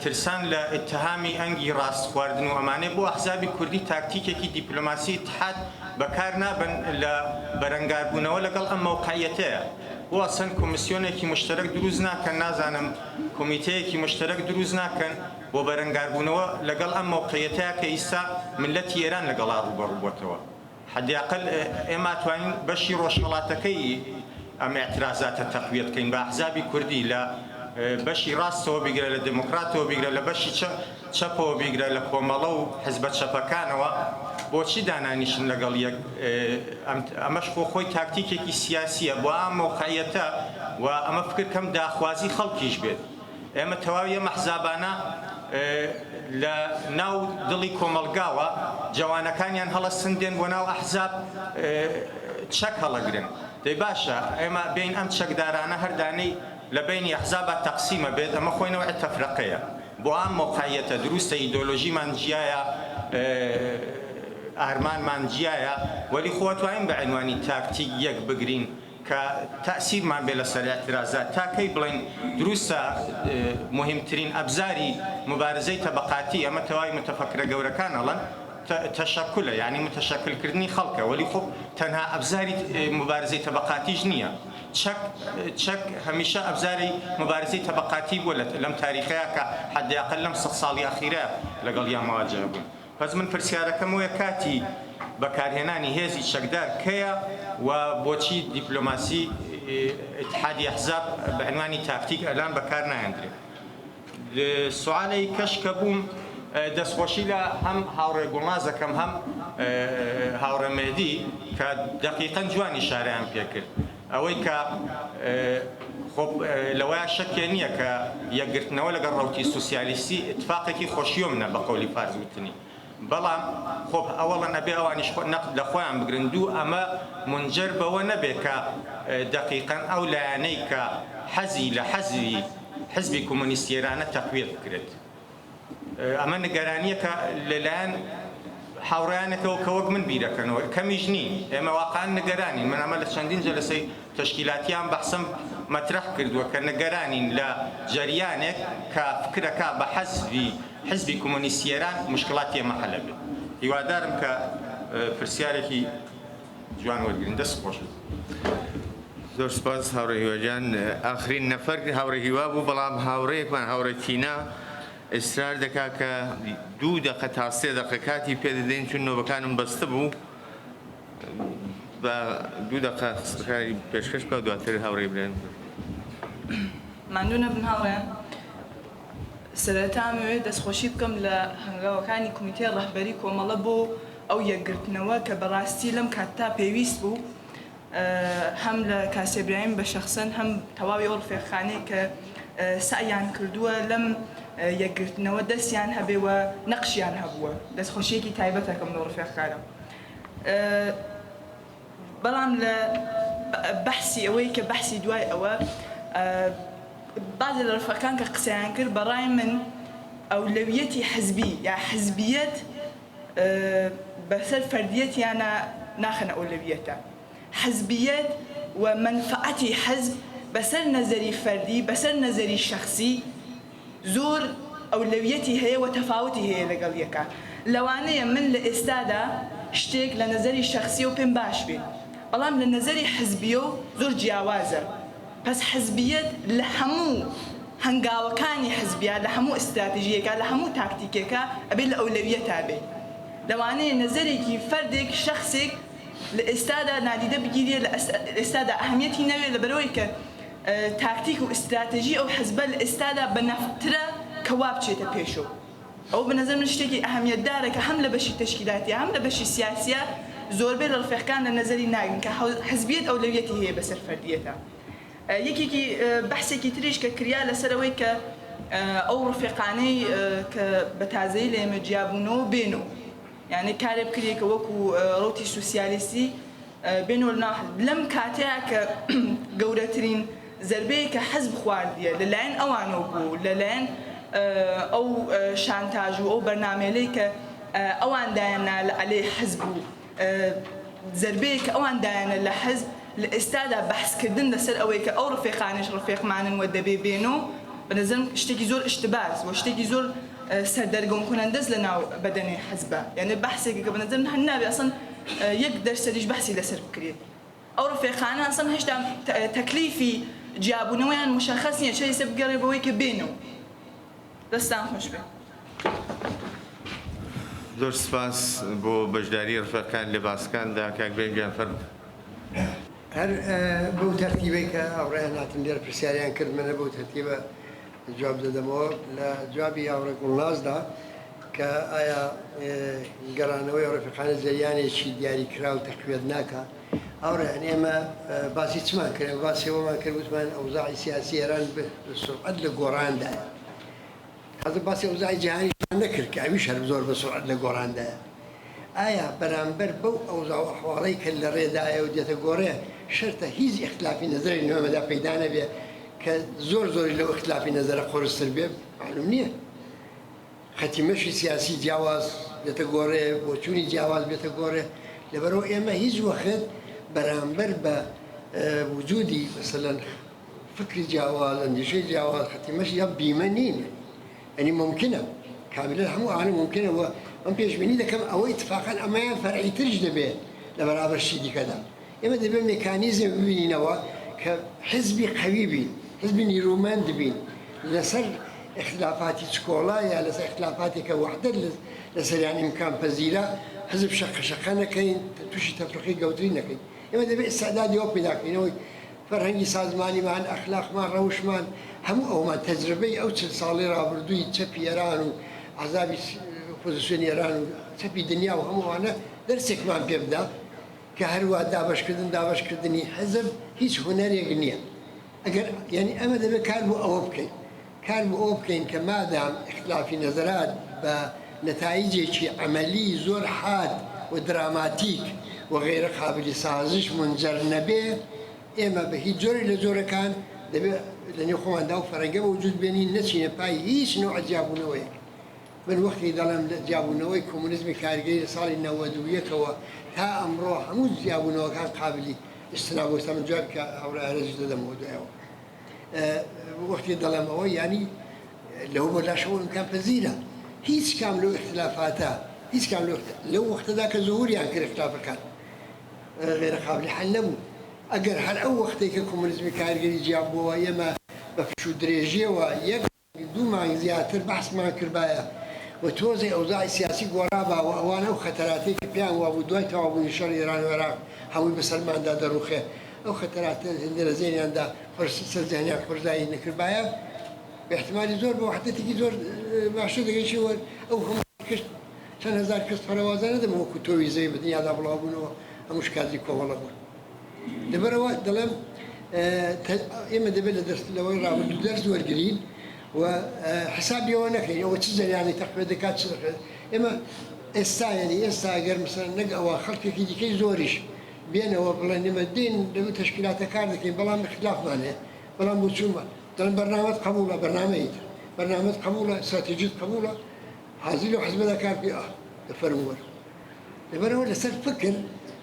Speaker 8: ترسان لە ئیتهامی ئەنگی ڕاست خواردن و ئەمانەیە بۆ ئەحزابی کوردی تاکتیکێکی دیپلۆماسی ئیتحاد بەکار نابەن لە بەرەنگاربوونەوە لەگەڵ ئەم مەوقعیەتەیە بۆ ئەسەن کۆمیسیۆنێکی موشتەرەک دروست ناکەن نازانم کۆمیتەیەکی موشتەرەک دروست ناکەن بۆ بەرەنگاربوونەوە لەگەڵ ئەم مەوقعیەتەیە کە ئیستا مللەتی ئێران لەگەڵا ڕووبەڕوو بۆتەوە. حەدی ئەقەل ئێمە ئەتوانین بەشی ڕۆژهەڵاتەکەی ئەم ئیعترازاتە تەقویەت کەین بە ئەحزابی کوردی لە بەشی ڕاستەوە بیگرە لە دێموکڕاتەوە بیگرە لە بەشی چەپەوە بیگرە لە کۆمەڵە و حزبە چەپەکانەوە بۆچی دانانیشن لەگەڵ یەک ئەمەش خۆ خۆی تاکتیکێکی سیاسیە بۆ ئەم مەوقعیەتە و ئەمە فکر کەم داخوازی خەڵکیش بێت. ئێمە تەواوی ئەم ئەحزابانە لە ناو دڵی کۆمەڵگاوە جەوانەکانیان هەڵەسن دێن بۆ ناو ئەحزاب چەک هەڵەگرن دەی باشە ئێمە بێین ئەم چەکدارانە هەر دانەی لە بەینی ئەحزابا تەقسیمە بێت ئەمە خۆی نەوعی تەفرەقەیە بۆ ئەم مەوقعیەتە دروستە ئیدۆلۆژیمان جیایە ئارمانمان جیایە وەلی خۆ ئەتوانین بە عینوانی تاکتیک یەک بگرین کە تەئسیرمان بێ لەسەر ئیعترازات تا کەی بڵێین دروستە موهیمترین ئەبزاری موبارزەی تەبەقاتی ئەمە تەواوی متفکرە گەورەکان ئەڵێن تەشەکولە یانی متشەکل کردنی خەڵکە وەلی خۆ تەنها ئەبزاری موبارزەی تەبەقاتیش نییە چەک چەک هەمیشە ئەبزاری موبارزەی تەبەقاتی بووە لەم تاریخەیا کە حەدیاقەل لەم سەد ساڵی ئەخیرە لەگەڵیا مواجه بوون. پس من پرسیارەکەم ئەوەیە کاتی بەکارهێنانی هێزی چەکدار کەیە و بۆچی دیپلۆماسی ئیتحادی ئەحزاب بە عنوانی تاکتیک ئەلان بەکار نایەندرێ؟ سوالەی کەش کە بووم دەستخۆشی لە هەم هاوڕێ گوڵناز ئەکەم هەم هاوڕێ مەهدی کە دەقیقەن جوان ئیشارەیان پێکرد ئەوەی کە. خۆ لەوەیا شەکێ نییە کە یەکگرتنەوە لەگەڵ ڕەوتی سوسیالیستی ئیتفاقێکی خۆشیۆمنە بە قەولی فارس وتنی. بەڵام خۆ ئەوەڵەن ئەبێ ئەوانیش نەقد لە خۆیان بگرن، دوو ئەمە مونجەر بەوە نەبێ کە دەقیقەن ئەو لایەنەی کە حەزی لە حەزی حزبی کۆمۆنیستی ئێرانە تەقویەت بکرێت. ئەمە نگەرانییەکە لە لایەن هاوڕێیانێکەوە کە وەک من بیرەکەنەوە، کەمیش نین. ئێمە واقعەن نگەرانین. من ئەمە لە چەندین جەلەسەی تەشکیلاتیان بەحسم مەترەح کردووە کە نگەرانین لە جەریانێک کە فکرەکا بە حەزفی حزبی کۆمۆنیستی ئێران موشکڵاتی ئێمە حەل ئەبێت. هیوادارم کە پرسیارێکی جوان وەرگرین. دەست خۆش.
Speaker 1: زۆر سپاس هاوڕێ هیوا گیان. ئاخرین نەفەر هاوڕێ هیوا بوو، بەڵام هاوڕێیەکمان هاوڕێ تینا ئیسرار دەکا کە دوو دەقە تا سێ دەقە کاتی پێ دەدەین چون نۆبەکانم بەستبوو. با دوو دەقە قسەکانی پێشکەش بکا دواتر هاوڕێ ئیبراهیم.
Speaker 9: ماندوو نەبن هاوڕێیان. سەرەتا ئەمەوێت دەستخۆشی بکەم لە هەنگاوەکانی کومیتەی ڕەهبەری کۆمەڵە بۆ ئەو یەکگرتنەوە کە بەڕاستی لەم کاتتا پێویست بوو هەم لە کاسێ برایم بە شەخسەن هەم تەواوی ئەو ڕفێقانەی کە سەعیان کردووە لەم یەکگرتنەوە دەستیان هەبێ و نەقشیان هەبووە دەستخۆشیەکی تایبەتەکەم لەو ڕفێقانە. بەڵام لە بەحسی ئەوەی کە بەحسی دوای ئەوە بەعزێ لە ڕفەکان کە قسەیان کرد بە ڕای من ئەولەویەتی حزبی یا حزبیەت بەسەر فەردیەتیانە ناخەنە ئەولەویەتە حزبیەت و مەنفەعەتی حزب بەسەر نەزەری فەردی بەسەر نەزەری شەخسی زۆر ئەولەویەتی هەیە و تەفاوتی هەیە لەگەڵ یەکا. لەوانەیە من لە ئێستادا شتێک لە نەزەری شەخسیەو پێم باش بێ، بەڵام لە نەزەری حزبیەو زۆر جیاوازە. پەس حزبیەت لە هەموو هەنگاوەکانی حزبیا، لە هەموو ئیستراتژیەکا، لە هەموو تاکتیکێکا ئەبێ لە ئەولەویەتا بێ. لەوانەیە نەزەرێکی فەردێک، شەخسێک لە ئێستادا نادیدە بگیرێ، لە ئێستادا ئەهمیەتی نەوێ، لەبەرئەوەی کە تاکتیک و ئیستراتژی ئەو حزبە لە ئێستادا بە نەفعترە کە وا بچێتە پێشەو. ئەوە بە نەزەر من شتێکی ئەهەمیەتدارە کە هەم لە بەشی تەشکیلاتیا هەم لە بەشی سیاسیا زۆربەی لە ڕفێقکان لە نەزەری ناگرن کە حزبیەت ئەولەویەتی هەیە بەسەر فەردیەتا. یەکێکی بەحسێکی تریش کە کریا لەسەر ئەوەی کە ئەو ڕفێقانەی کە بە تازەیی لە ئێمە جیا بوونەوە بێنەوە یانی کارێ بکرێ کە وەکوو ڕەوتی سوسیالیستی بێنەوە لەناو حزب لەم کاتەیا کە گەورەترین زەربەیە کە حزب خواردیە لە لایەن ئەوانەوە بووە و لە لایەن ئەو شانتاژ و ئەو بەرنامەیلەی کە ئەوان دایاننا لە عەلەی حزب و زەربەیەک کە ئەوان دایانە لە حزب لە ئێستادا بەحس کردن لەسەر ئەوەی کە ئەو ڕفێقانەش ڕفێقمانن و دەبێ بێنۆ بە نەزەرم شتێکی زۆر ئشتباس و شتێکی زۆر سەردەرگۆم کونەندەس لە ناو بەدەنەی حزبە یانێ بەحسێکە کە بە نەزەرم هەر نابێ ئەسڵەن یەک دەرسەدیش بەحسی لەسەر بکرێت ئەو ڕفێقانە ئەسڵەن هێشتا تەکلیفی جیابوونەوەیان موشەخەس نییە چە ئێستا بگەڕێ بەوەی کە بێنەوە دەستان خۆش بێ.
Speaker 1: زۆر سپاس بۆ بەشداری ڕفێقان لە باسەکاندا کاک بریم گیان فەرموو.
Speaker 2: هەر بەو تەرتیبەی کە هاوڕێیان هاتن لێرە پرسیاریان کرد من هەر بەو تەرتیبە جواب دەدەمەوە. لە جوابی هاوڕێ گوڵنازدا کە ئایا گەڕانەوەی ڕەفیقانە جەریانێکی دیاریکراو تەقویەت ناکا؟ هاوڕێیان ئێمە باسی چمان کرد؟ ئێمە باسی ئەوەمان کرد وتمان ئەوزاعی سیاسی ئێران بە سورعەت لە گۆڕاندایە. تازە باسی ئەوزاعی جیهانیشمان نەکرد کە ئەویش هەر زۆر بە سورعەت لە گۆڕاندایە. ئایا بەرامبەر بەو ئەوزاع و ئەحواڵەی کە لە ڕێدایە و دێتە گۆڕێ شەرتە هیچ ئیختلافی نەزەری لەمەدا پەیدا نەبێ کە زۆر زۆری لەو ئیختلافی نەزەرە قورستر بێ؟ مەعلوم نییە. خەتی مەشی سیاسی جیاواز بێتە گۆڕێ، بۆچوونی جیاواز بێتە گۆڕێ، لەبەرئەوە ئێمە هیچ وەخت بەرامبەر بە وجودی مەسەلەن فکری جیاواز، ئەندیشەی جیاواز، خەتی مەشی جیاواز بیمە نین. یانی مومکنە، کاملەن هەموو ئەوانە مومکنە و من پێشبینی دەکەم ئەوە ئیتفاقەن ئەمەیان فەرعیتریش دەبێ لە بەرابەر شتی دیکەدا. ئێمە دەبێ مێکانیزمێک ببینینەوە کە حیزبی قەوی بین، حیزبی نیرومەند بین لەسەر ئیختلافاتی چکۆڵە یا لەسەر ئیختلافاتێک کە وەحدەت لەسەریان ئیمکان پەزیرە، حیزب شەقە شەقە نەکەین، تووشی تەفرقەی گەوتری نەکەین. ئێمە دەبێ ئیستعدادی ئەوە پەیدا کەین، ئەوەی فەرهەنگی سازمانیمان، ئەخلاقمان، ڕەوشمان، هەموو ئەوەمان، تەجرەبەی ئەو 40 ساڵەی ڕابردووی چەپی ئێران و ئەحزابی ئۆپۆزیسیۆنی ئێران و چەپی دنیا و هەموو ئەوانە دەرسێکمان پێ بدا کە هەروا دابەشکردن دابەشکردنی حزب هیچ هونەرێک نییە. ئەگەر یانی ئەمە دەبێت کار بۆ ئەوە بکەین کار بۆ ئەوە بکەین کە مادام ئیختلافی نەزەرات بە نەتایجێکی عەمەلی زۆر حاد و دراماتیک و غەیرە قابلی سازش مونجەر نەبێ ئێمە بە هیچ جۆرێک لە جۆرەکان دەبێ لە نێو خۆماندا ئەو فەرەنگە بە وجود بێنین نەچینە پای هیچ نەوعە جیابوونەوەیەک. من وەختی دەڵێم لە جیابوونەوەی کۆمۆنیزمی کارگەری لە ساڵی 91 ەوە تا ئەمڕۆ هەموو جیابوونەوەکان قابلی ئیستناب بوو، ئێستا من جوابی کە هاوڕێ ئارەزیش دەدەمەوە دوایەوە. وەختی دەڵێم ئەوە یانی لەوە بۆ لاشەوە ئیمکان پەزیرە هیچ کام لەو ئیختلافاتە هیچ کام لەو وەختەدا کە زهوریان کرد ئیختلافەکان غەیرە قابلی حەل نەبوو. ئەگەر هەر ئەو وەختەی کە کۆمۆنیزمی کارگەری جیا بووەوە ئێمە بە پشوو درێژیەوە یەک دوو مانگ زیاتر بەحسمان کردبایە و تۆزێ ئەوزاعی سیاسی گۆڕابا و ئەوان ئەو خەتەراتەی کە پێیان وابوو دوای تەواوبوونی شەڕی ئێران و عێراق هەمووی بەسەرماندا دەڕوخێ ئەو خەتەراتە هێندە لە زێنیاندا قورس سەر زێهنیان قورسایی نەکردبایە بە ئیحتیمالی زۆر بە وەحدەتێکی زۆر باشتر دەگەیشتین و ئەو هەموو کەس چەند هەزار کەس پەرەوازە نەدەبوو وەکوو تۆوی زەوی بە دنیادا بڵاو بوونەوە هەمووش کادری کۆمەڵە بوون. لەبەرئەوە دەڵێم ئێمە دەبێت لە دەست لەوەی ڕابردوو دەرس وەرگرین و حسابی ئەوە نەکەین ئەوە چ جەریانی تەقویە دەکات چ دەکات ئێمە ئێستا یعنی ئێستا ئەگەر مثلا نەک ئەوە خەڵکێکی دیکەی زۆریش بێنەوە بڵێن ئێمە دێن لەو تەشکیلاتە کار دەکەین بەڵام اختلافمان هەیە بەڵام بۆچوونمان دەڵێن بەرنامەت قبوڵە بەرنامەی تر بەرنامەت قبوڵە استراتیژیت قبوڵە حازری لەو حزبەدا کار بکەی ئاه دەفەرموو وەرە لەبەرئەوە لەسەر فکر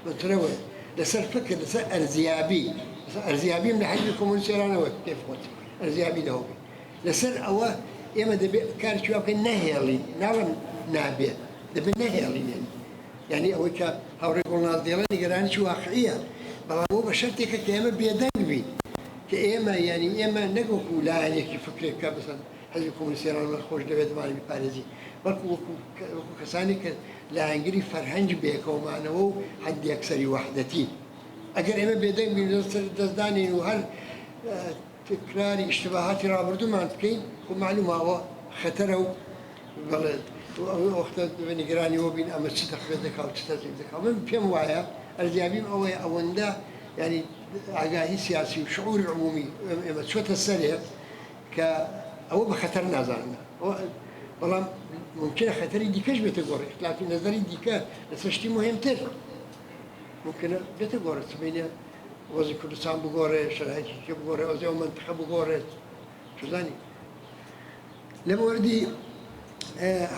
Speaker 2: بەترەوەیە لەسەر فکر لەسەر ئەرزیابی لەسەر ئەرزیابیم لە حزبی کۆمۆنیستی ئێرانەوە کەیف خۆت ئەرزیابی لەوە بکەین لەسەر ئەوە ئێمە دەبێت کارێکی وا بکەین نەهێڵین ناڵێم نابێت دەبێت نەهێڵین یعنی یعنی ئەوەی کە هاوڕێ گوڵناز دەیڵێ نیگەرانیی واقعیە بەڵام ئەوە بە شەرتێکە کە ئێمە بێدەنگ بین کە ئێمە یعنی ئێمە نەک وەکو لایەنێکی فکرێک کە بەسەر حزبی کۆمۆنیستی ئێرانمان خۆش دەوێت دەمانەوێت بیپارێزین بەڵکو وەکو وەکو کەسانێک کە لایەنگری فەرهەنگی بەیەکەوەمانەوە و حەدیەکسەری وەحدەتین. ئەگەر ئێمە بێدەنگ بین و دەست دەست دانێین و هەر تکراری ئیشتباهاتی ڕابردوومان بکەین، خۆ مەعلوومە ئەوە خەتەرە و بەڵێ ئەو وەختە دەبێ نیگەرانی ئەوە بین ئەمە چ تەقویەت دەکا و چ تەزعیف دەکا. من پێم وایە ئەرزیابیم ئەوەیە ئەوەندە یانی ئاگاهی سیاسی و شعوری عمومی ئێمە چۆتە سەرێ کە ئەوە بە خەتەر نازانن بەڵام ممکنە خەتەری دیکەش بێتە گۆڕ ئیختلافی نەزەری دیکە لەسەر شتی مهمتر ممکنە بێتە گۆڕ سبەینێ وەزی کوردستان بگۆڕێ شەرایتی دیکە بگۆڕێ وەزی ئەو مەنتیقە بگۆڕێت چزانی لە مۆردی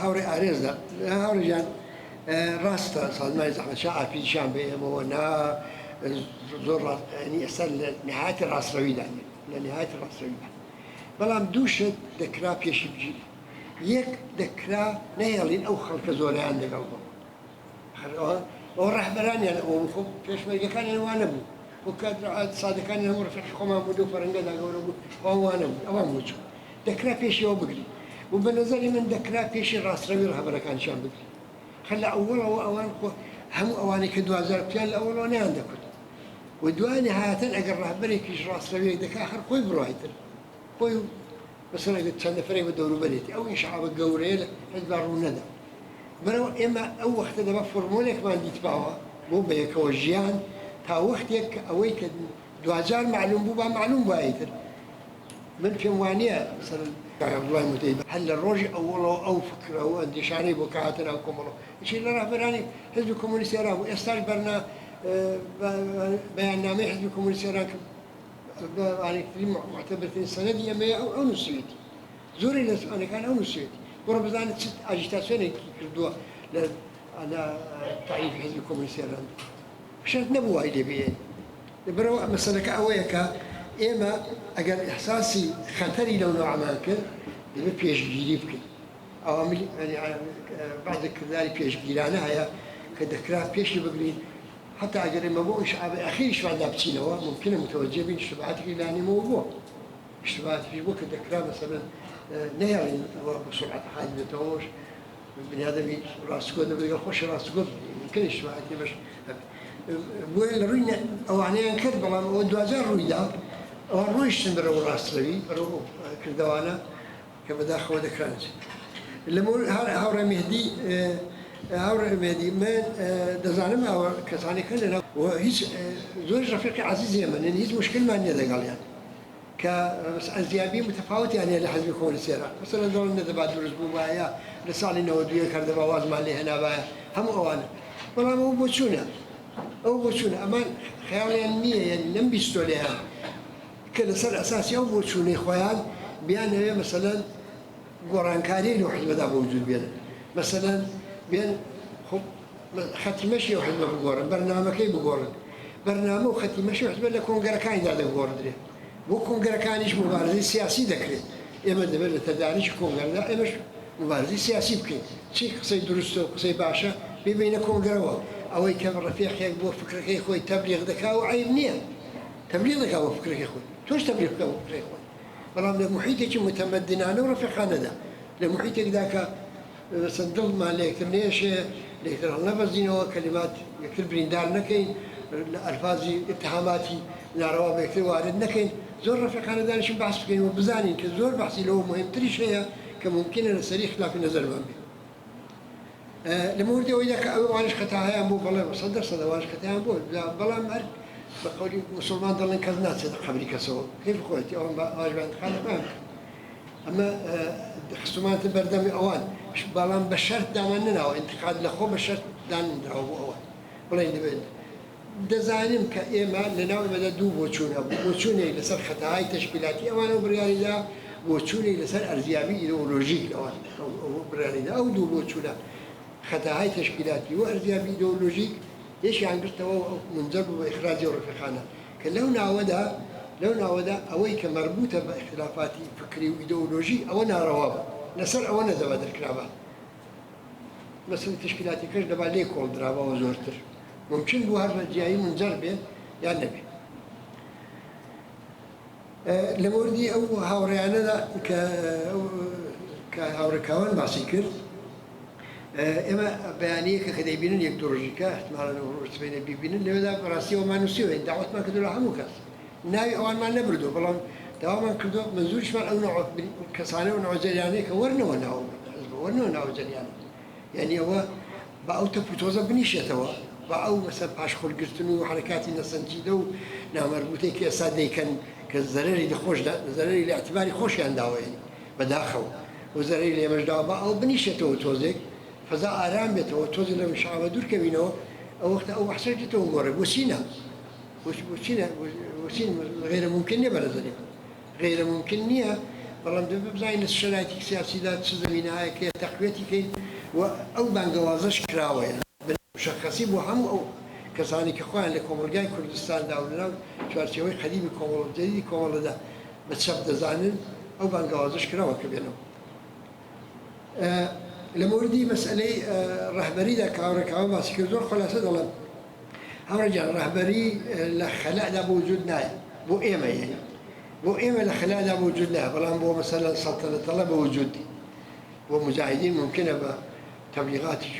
Speaker 2: هاوڕێ ئارێزدا هاوڕێ گیان ڕاستە سازمانی زەحمەتشا ئارپیجیشان بە ئێمەوە نا زۆر ڕاست ینی ئێستا لە نهایەتی ڕاستڕەویدا لە نهایەتی ڕاستڕەویدا بەڵام دوو شت دەکرا پێشی بگیرێ یەک دەکرا نەهێڵین ئەو خەڵکە زۆرەیان لەگەڵ بۆ ئەوە ڕەهبەرانیان ئەوە بوو خۆ پێشمەرگەکانیان وا نەبوو خۆ کادرە سادەکانیان هەموو ڕەفیقی خۆمان بوو لەو فەرەنگەدا گەورە بوو ئەوان وا نەبوو ئەوان بوو چوو دەکرا پێشیەوە بگری و بە نەزەری من دەکرا پێشی ڕاستڕەوی ڕەهبەرەکانیشیان بگری خە لە ئەوەڵەوە ئەوان خۆ هەموو ئەوانەی کە دواجار کوتیان لە ئەوەڵەوە نەیان دەکوت و دوای نهایەتەن ئەگەر ڕەهبەرێکیش ڕاستڕەویەک دەکا هەر خۆی بڕوای تر خۆی و مەسەلەن ئەگەر چەند نەفەرێک بە دەوروبەرێتی ئەو ئینشعابە گەورەیە لە حزبا ڕوو نەدا بەرەوە ئێمە ئەو وەختە دەبا فۆرمۆلێکمان دیتباوە بۆ بەیەکەوە ژیان تا وەختێک کە ئەوەی کە دواجار مەعلوم بوو با مەعلوم بوایە تر من پێم وانیە مەسەلەن کاک عەبدوڵای موتەیب هەر لە ڕۆژی ئەوەڵەوە ئەو فکرە و ئەندێشانەی بۆ کە هاتە ناو کۆمەڵەوە یەکێک لە ڕەهبەرانی حزبی کۆمۆنیستی ئێران بوو ئێستاش بەرنا بەیاننامەی حزبی کۆمۆنیستی ئێران کە بە ئانێکترین موعتەبرترین سەنەدی ئێمەیە ئەو ئەو نووسیوێتی زۆرێک لە ئەنەکان ئەو نووسیوێتی بڕۆ بزانە چ ئاژیتاسیۆنێکی کردووە لە لە تەعریفی حزبی کۆمۆنیستی ئێران شەرت نەبوو وای لێ بێ لەبەرئەوە مەسەلەکە ئەوەیە کە ئێمە ئەگەر ئیحساسی خەتەری لەو نەوعەمان کرد دەبێت پێشگیری بکەین. عەواملی یانی بەعزێک کرداری پێشگیرانە هەیە کە دەکرا پێشی بگرین حەتا ئەگەر ئێمە بۆ ئینشعابی ئەخیریشماندا بچینەوە مومکینە متەوەجێ بین ئیشتباهاتێکی لانیمەوە بووە ئیشتباهاتێکیش بووە کە دەکرا مەسەلەن نەهێڵین ئەوە بە سورعەت حالی بێتەوەش بنیادەمی ڕاستگۆ دەبێت لەگەڵ خۆشی ڕاستگۆ ممکنە ئیشتباهاتی ئێمەش هەبێت بۆیە لە ڕووی ئەوانەیان کرد بەڵام ئەوە دواجار ڕوویدا ئەوان ڕۆیشتن بەرەو ڕاستڕەوی بەرەو ئەو کردەوانە کە بەداخەوە دەکران لە هاوڕێ مهدی هاوڕێ مهدی من دەزانم ئەوە کەسانێک هەن لەناو و هیچ زۆریش ڕەفیقی عەزیزی ئێمەن یعنی هیچ مشکلمان نییە لەگەڵیان. کە ئەرزیابی متەفاوتیان هەیە لە حزبی کۆمۆنیستی عێراق، مەسەلەن دەڵێن نەدەبا دروست بووبایە لە ساڵی 91 هەر دەبا وازمان لێ هێنابایە هەموو ئەوانە، بەڵام ئەوە بۆچوونە، ئەوە بۆچوونە، ئەمان خەیاڵیان نییە یانی نەمبیستووە لێیان کە لەسەر ئەساسی ئەو بۆچوونەی خۆیان بیانەوێ مەسەلەن گۆڕانکاری لەو حزبەدا بە وجود بێنن، مەسەلەن بێن خۆ خەتی مەشی ئەو حزبە بگۆڕن، بەرنامەکەی بگۆڕن. بەرنامە و خەتی مەشی ئەو حزبە لە کۆنگرەکانیدا دەگۆڕدرێ. بۆ کۆنگرەکانیش موبارزەی سیاسی دەکرێت. ئێمە دەبێت لە تەداریکی کۆنگرەدا ئێمەش موبارزەی سیاسی بکەین. چی قسەی دروستە و قسەی باشە بیبەینە کۆنگرەوە. ئەوەی کە ڕەفیقێک بۆ فکرەکەی خۆی تەبلیغ دەکا و عەیب نییە. تەبلیغ دەکا بۆ فکرەکەی خۆی. تۆش تەبلیغ بکە بۆ فکرەکەی خۆت. بەڵام لە موحیتێکی موتەمەدنانە و ڕەفیقانەدا. لە موحیتێکدا کە مەسەن دڵمان لە یەکتر نەیەشێ، لە یەکتر هەڵنەبەزینەوە، کەلیمات یەکتر بریندار نەکەین، لە ئەلفازی ئیتهاماتی ناڕەوا بە یەکتر وارد نەکەین، زۆر ڕەفیقانە دانیشین بەحس بکەین و بزانین کە زۆر بەحسی لەوە موهیمتریش هەیە کە مومکینە لەسەری خلافی نەزەرمان بێ. لە مەوردی ئەوەیدا کە ئەوانیش خەتا هەیان بوو، بەڵێ 100% ئەوانیش خەتایان بوو، بەڵام هەر بە قەولی موسڵمان دەڵێن کەس ناچێتە قەبری کەسەوە، کەیفی خۆیەتی، ئەوان با ئەوانیش با ئینتقادی خۆیان بکەن. ئەمە خستومانتە بەردەمی ئەوان، بەڵام بە شەرت دامان نەناوە، ئینتقاد لە خۆ بە شەرت داننراوە بۆ ئەوان، بڵێن دەبێت دەزانم کە ئێمە لە ناو ئێمەدا دوو بۆچوون هەبوو، بۆچوونێک لەسەر خەتاهای تەشکیلاتی ئەوان ئەو بڕیاری دا، بۆچوونێک لەسەر ئەرزیابی ئیدۆلۆژیک ئەوان ئەو بڕیاری دا. ئەو دوو بۆچوونە خەتاهای تەشکیلاتی و ئەرزیابی ئیدۆلۆژیک یەکیان گرتەوە و ئەو مونجەر بوو بە ئیخراجی ئەو ڕەفیقانە. کە لەو ناوەدا لەو ناوەدا ئەوەی کە مەربووتە بە ئیختلافاتی فکری و ئیدۆلۆژی ئەوە ناڕەوا بوو لەسەر ئەوە نەدەبا دەرکرابا مەسەلەی تەشکیلاتیەکەش دەبا لێ کۆڵدراباوە زۆرتر مومکین بوو هەر بە جیایی مونجەر بێ یان نەبێ. لە مۆردی ئەو هاوڕێیانەدا کە کە هاوڕێ کاوان باسی کرد ئێمە بەیانییەکە کە دەیبینن یەک دوو ڕۆژی کە احتمالاً ئەو ڕۆژ سبەینێ بیبینن لەوێدا بەڕاستی ئەومان نووسیوە یانی داوەتمان کردووە لە هەموو کەس ناوی ئەوانمان نەبردووە بەڵام داوامان کردووە مەنزوریشمان ئەو نوع کەسانە و نوع جەریانەیە کە وەرنەوە ناو حزب وەرنەوە ناو جەریانە یانی ئەوە با ئەو تەپ و تۆزە بنیشێتەوە با ئەو مەسەن پاشخۆلگرتن و حەرەکاتی نەسەنجیدە و نامەربووتەی کە ئێستا دەیکەن کە زەرەری لە خۆش زەرەری لە ئیعتیباری خۆشیان داوە یانی بەداخەوە و زەرەری لە ئێمەش داوە با ئەوە بنیشێتەوە تۆزێک فەزا ئارام بێتەوە تۆزێک لەم شەعبە دوور کەوینەوە ئەو وەختە ئەو بەحسەش دێتەوە گۆڕێ بۆچی نا بۆچی نا بۆچی غەیرە مومکین نییە بە نەزەری من غەیرە مومکین نییە بەڵام دەبێ بزانین لە چ شەرایتێکی سیاسیدا چ زەمینەهایەک هەیە تەقویەتی کەین و ئەو بانگەوازەش کراوەیە بە مشەخەسی بۆ هەموو ئەو کەسانەی کە خۆیان لە کۆمەڵگای کوردستاندا و لەناو چوارچێوەی قەدیمی کۆمەڵ و جەدیدی کۆمەڵەدا بە چەپ دەزانن ئەو بانگەوازەش کراوە کە بێنەوە لە مەوردی مەسئەلەی ڕەهبەریدا کە هاوڕێ کاوە باسی کرد زۆر خولاسە دەڵێم هاوڕێ گیان ڕەهبەری لە خەلەدا بۆ وجود نایە بۆ ئێمە یعنی بۆ ئێمە لە خەلەدا بۆ وجود نایە بەڵام بۆ مەسەلەن سەڵتەنەت تەڵە بە وجود دی بۆ مجاهدین ممکنە بە تەبلیغاتی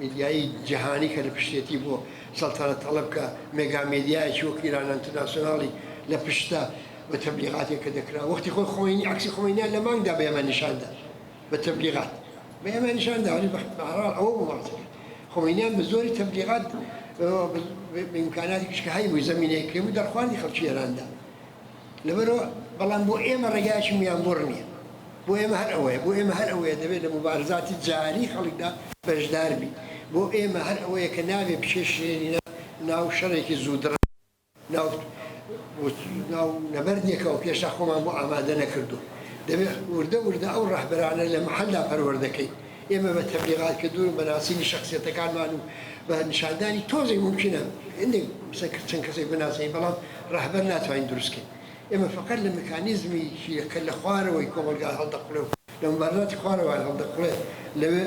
Speaker 2: میدیایی جیهانی کە لە پشتێتی بۆ سەڵتەنەت تەڵەب کە مێگا مێدیایەکی وەک ئیران ئەنترناسیۆناڵی لە پشتە بە تەبلیغاتێک کە دەکرا وەختی خۆی خۆمەینی عەکسی خۆمەینیان لە مانگدا بە ئێمە نیشان دا بە تەبلیغات بە ئێمە نیشان دا ولی بەهەرحاڵ ئەوە بوو باسەکە خۆمەینیان بە زۆری تەبلیغات بە ئیمکاناتێکیش کە هەیبوو زەمینەیەک هەبوو دەرخواردی خەڵکی ئێراندا لەبەرەوە بەڵام بۆ ئێمە ڕێگایەکی میانبڕ نییە بۆ ئێمە هەر ئەوەیە بۆ ئێمە هەر ئەوەیە دەبێت لە موبارزاتی جاری خەڵکدا بەشدار بین بۆ ئێمە هەر ئەوەیە کە نابێ بکێشرێنینە ناو شەڕێکی زوودڕ ناو ناو نەبەردێکەوە کە هێشتا خۆمان بۆ ئامادە نەکردووە. دەبێت وردە وردە ئەو ڕەهبەرانە لە مەحەلدا پەروەردە کەین. ئێمە بە تەبلیغات کردن و بە ناسینی شەخسیەتەکانمان و بە نیشاندانی تۆزێک مومکینە هەندێک چەند کەسێک بناسین، بەڵام ڕەهبەر ناتوانین دروست کەین. ئێمە فەقەت لە مکانیزمی کە لە خوارەوەی کۆمەڵگا هەڵدەقوڵێ و لە موبارزاتی خوارەوە هەڵدەقوڵێ لەوێ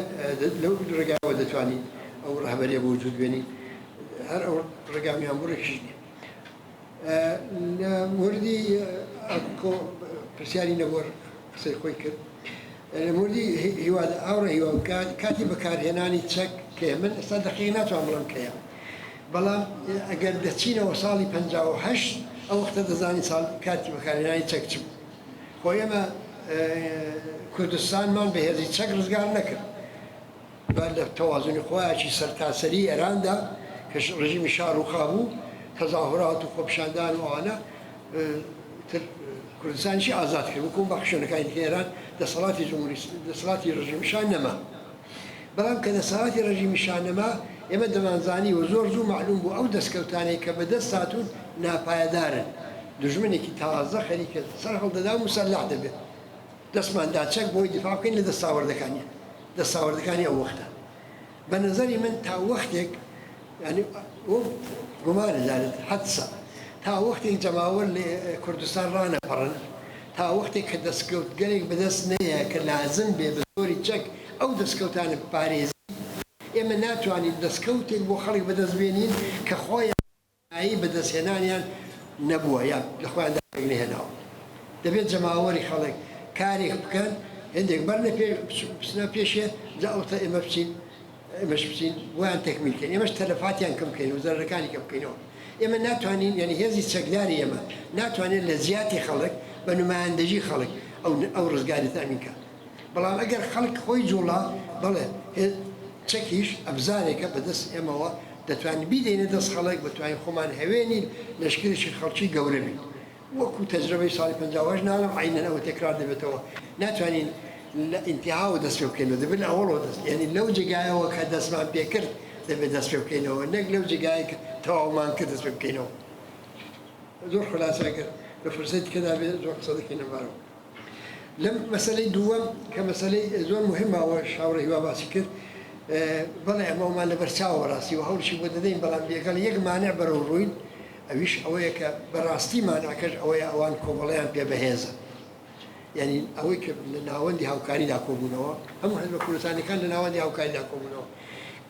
Speaker 2: لەو ڕێگایەوە دەتوانین ئەو ڕەهبەریە بە وجود بێنین. هەر ئەو ڕێگا میانبڕێکیش نییە. لە موردی ئاکۆ پرسیاری نەگۆڕ قسەی خۆی کرد. لە موردی هیوا هاوڕێ هیوا کاتی بەکارهێنانی چەک کەیە؟ من ئێستا دەقیق ناتوانم بڵێم کەیە، بەڵام ئەگەر دەچینەوە ساڵی 58 ئەو وەختە دەزانین ساڵ کاتی بەکارهێنانی چەک چ بوو. خۆ ئێمە کوردستانمان بە هێزی چەک ڕزگار نەکرد. بە لە تەوازنی خۆیاکی سەرتاسەری ئێراندا کە ڕژیمی شا ڕووخابوو، تەزاهورات و خۆپیشاندان و ئەوانە. تر کوردستانیشی ئازاد کرد وەکوو باقی شوێنەکانی دیکەی ئێران دەسەڵاتی جمهوری دەسەڵاتی ڕژیمی شا نەما. بەڵام کە دەسەڵاتی ڕژیمی شا نەما ئێمە دەمانزانی و زۆر زوو مەعلووم بوو ئەو دەسکەوتانەی کە بەدەست هاتوون ناپایەدارن. دوژمنێکی تازە خەریکە سەر هەڵدەدا و موسەلەح دەبێت. دەستمان دا چەک بۆی دیفاع بکەین لە دەستاوەردەکانیان، دەستاوەردەکانی ئەو وەختە. بە نەزەری من تا وەختێک یانی وەک گومانە جارێ حەدسە تا وەختێک جەماوەر لە کوردستان ڕانەپەڕن، تا وەختێک کە دەسکەوتگەلێک بەدەست نەیە کە لازم بێ بە زۆری چەک ئەو دەسکەوتانە بپارێزین، ئێمە ناتوانین دەسکەوتێک بۆ خەڵک بەدەست بێنین کە خۆیان مایەی بەدەستهێنانیان نەبووە یان لە خۆیاندا پێک نەهێناوە. دەبێت جەماوەری خەڵک کارێک بکەن هێندێک بەرنە پێ بچنە پێشێ جا ئەوتە ئێمە بچین ئێمەش بچین بۆیان تەکمیل کەین ئێمەش تەلەفاتیان کەم بکەین و زەرەرەکانی کەم بکەینەوە. ئێمە ناتوانین یانی هێزی چەکداری ئێمە ناتوانێت لە جیاتی خەڵک بە نمایندەگی خەڵک ئەو ئەو ڕزگاری تەئمین کا. بەڵام ئەگەر خەڵک خۆی جوڵا، بەڵێ چەکیش ئەبزارێکە بەدەست ئێمەوە، دەتوانین بیدەینە دەست خەڵک، بتوانین خۆمان هەوێنی لەشکرێکی خەڵکی گەورە بین. وەکو تەجرەبەی ساڵی 58 ناڵێم عەینەن ئەوە تەکرار دەبێتەوە، ناتوانین لە ئینتیهاوە دەست پێ بکەینەوە، دەبێت لە ئەوەڵەوە دەست، یانی لەو جێگایەوە کە دەستمان پێ کرد دەبێت دەست پێ بکەینەوە، نەک لەو جێگایە کە تەواومان کرد دەست پێ بکەینەوە. زۆر خولاسە ئەگەر لە فرسەتی دیکەدا بێت زۆر قسە دەکەین لەمبارەوە. لەم مەسەلەی دووەم کە مەسەلەی زۆر موهیمە ئەوەش هاوڕێ هیوا باسی کرد، بەڵێ ئەمە ئەومان لەبەر چاوە بەڕاستی و هەوڵیشی بۆ دەدەین، بەڵام لەگەڵ یەک مانع بەرەو ڕووین ئەویش ئەوەیە کە بەڕاستی مانعەکەش ئەوەیە ئەوان کۆمەڵەیان پێ بەهێزە. یانی ئەوەی کە لە ناوەندی هاوکاریدا کۆبوونەوە، هەموو حزبە کوردستانیەکان لە ناوەندی هاوکاریدا کۆبوونەوە،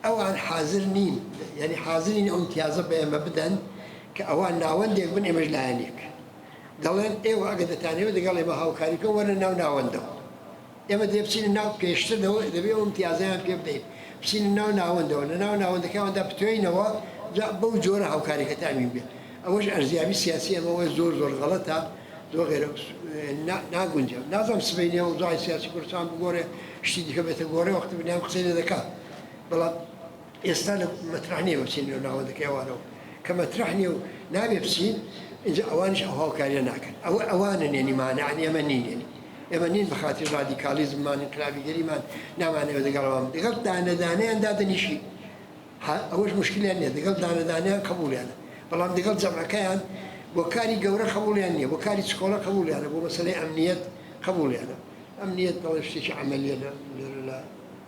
Speaker 2: ئەوان حازر نین، یانی حازر نین ئەو ئیمتیازە بە ئێمە بدەن کە ئەوان ناوەندێک بن ئێمەش لایەنێک. دەڵێن ئێوە ئەگەر دەتانەوێت لەگەڵ ئێمە هاوکاری بکەن وەرنە ناو ناوەندەوە. ئێمە دەبێ بچینە ناو پێشتر لەوە دەبێ ئەو ئیمتیازەیان پێ بدەین بچینە ناو ناوەندەوە لە ناو ناوەندەکەیاندا بتوێینەوە جا بەو جۆرە هاوکاریەکە تامین بێ. ئەوەش ئەرزیابی سیاسی ئێمە ئەوەیە زۆر زۆر غەڵەتە زۆر غەیرە ناگونجێ. نازانم سبەینێ ئەوزاعی سیاسی کوردستان بگۆڕێ شتی دیکە بێتە گۆڕێ وەختی بنیام قسەی لێ دەکا بەڵام ئێستا لە مەترەح نییە بچین لەو ناوەندەکەی ئەوانەوە کە مەترەح نییە و نابێ بچین ئینجا ئەوانیش ئەو هاوکاریە ناکەن ئەوە ئەوانن یەنی مانعن ئێمە نین یەنی ئێمە نین بە خاتری ڕادیکاڵیزممان ئینقلابیگەریمان نامانەوێت لەگەڵ ئەوان لەگەڵ دانەدانەیان دادەنیشین ئەوەش مشکلیان نییە دەگەڵ دانەدانیان قبوڵیانە بەڵام دەگەڵ جەمعەکەیان بۆ کاری گەورە قبوڵیان نییە بۆ کاری چکۆڵە قبوڵیانە بۆ مەسەلەی ئەمنیەت قبوڵیانە ئەمنیەت دەڵێ شتێکی عەمەلیە لێرە لە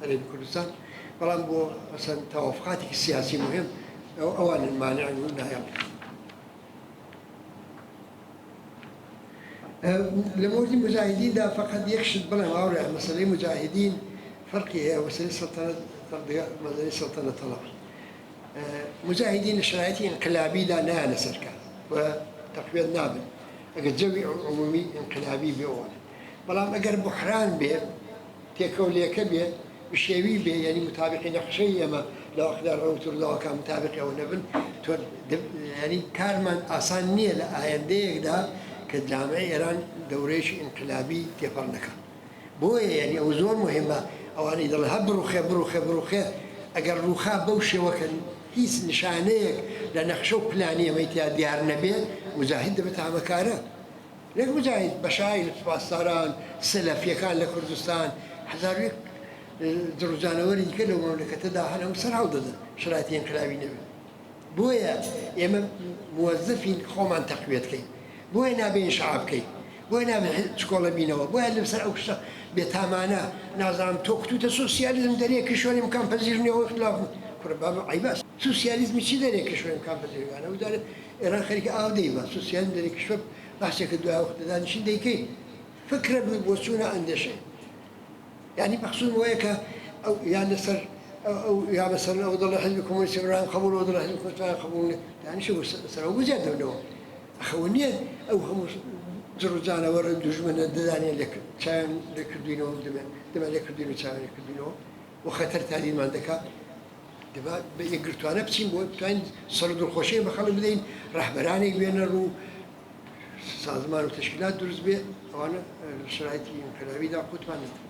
Speaker 2: هەرێمی کوردستان بەڵام بۆ مەسەن تەوافقاتێکی سیاسی مهم ئەوانن مانعن و نایەڵن. لە مۆردی مجاهدیندا فقط یەک شت بڵێم هاوڕێ مەسەلەی مجاهدین فەرقی هەیە مەسەلەی سەڵتەنەت مەسەلەی سەڵتەنەت تەڵەب مجاهدین لە شرایطی ئینقلابیدا نایەنە سەر کار و تەقویەت نابن ئەگەر جەوی عمومی ئینقلابی بێ ئەوانە بەڵام ئەگەر بوحران بێ تێکەولێکە بێ بشێوی بێ یانی متابقی نەخشەی ئێمە لە وەختدا ڕەوت و ڕووداوەکان متابقی ئەوە نەبن تۆ یانی کارمان ئاسان نییە لە ئایندەیەکدا کە جامعەی ئێران دەورەیەکی ئینقلابی تێپەڕ نەکا بۆیە یانی ئەوە زۆر مهمە ئەوانەی دەڵێن هەر بڕوخێ بڕوخێ بڕوخێ ئەگەر ڕووخا بەو شێوە کە هیچ نیشانەیەک لە نەخشە و پلانی ئێمەی تیا دیار نەبێ موجاهید دەبێتە هەمەکارە. نەک موجاهید، بەشایل، پاسداران، سەلەفیەکان لە کوردستان، 1001 دڕ و جانەوەری دیکە لەو مەملەکەتەدا هەن هەموو سەر هەڵدەدەن شەرایتی ئینقلابی نەبێت. بۆیە ئێمە موەزەفین خۆمان تەقویەت کەین. بۆیە نابێ ئینشعاب کەین. بۆیە نابێ چکۆڵە بینەوە. بۆیە لەسەر ئەو شتە بێتامانە نازانم تۆ کوتوتە سۆسیالیزم دەرێ کشوەر ئیمکان پذیر نیە و ئیختلاف کورە بابە عەیبە سۆسیالیزمی چی دەرێ کشوەر ئیمکان پذیر ئەو جارێ ئێران خەریکە ئاو دەیبا سۆسیالیزم دەرێ کشوەر باسێکە دوای وەختە دانیشین دەیکەین فکرە بۆچوونە ئەندێشەیە یانی مەقسوود وایە کە ئەو یان لەسەر ئەو یا مەسەلەن ئەو دەڵێ حزبی کۆمۆنیستی ئێران قبوڵ ئەو دەڵێ حزبی کۆمۆنیستی ئێران قبوڵ نییە دانیشە بۆ سەر ئەو بزیاد دەبنەوە ئەخەوە نییە ئەو هەموو جڕ و جانەوەرە دوژمنە ددانیان لێ چاویان لێ کردوینەوە دەمان لێ کردوین و چاویان لێ کردوینەوە و خەتەر تاریمان دەکا دەبا بە یەکگرتوانە بچین بۆ بتوانین سەر و دڵخۆشی بە خەڵک بدەین ڕەهبەرانێک بێنە ڕوو سازمان و تەشکیلات دروست بێ ئەوانە لە شەرایتی ئینقلابیدا قوتمان نەدەن.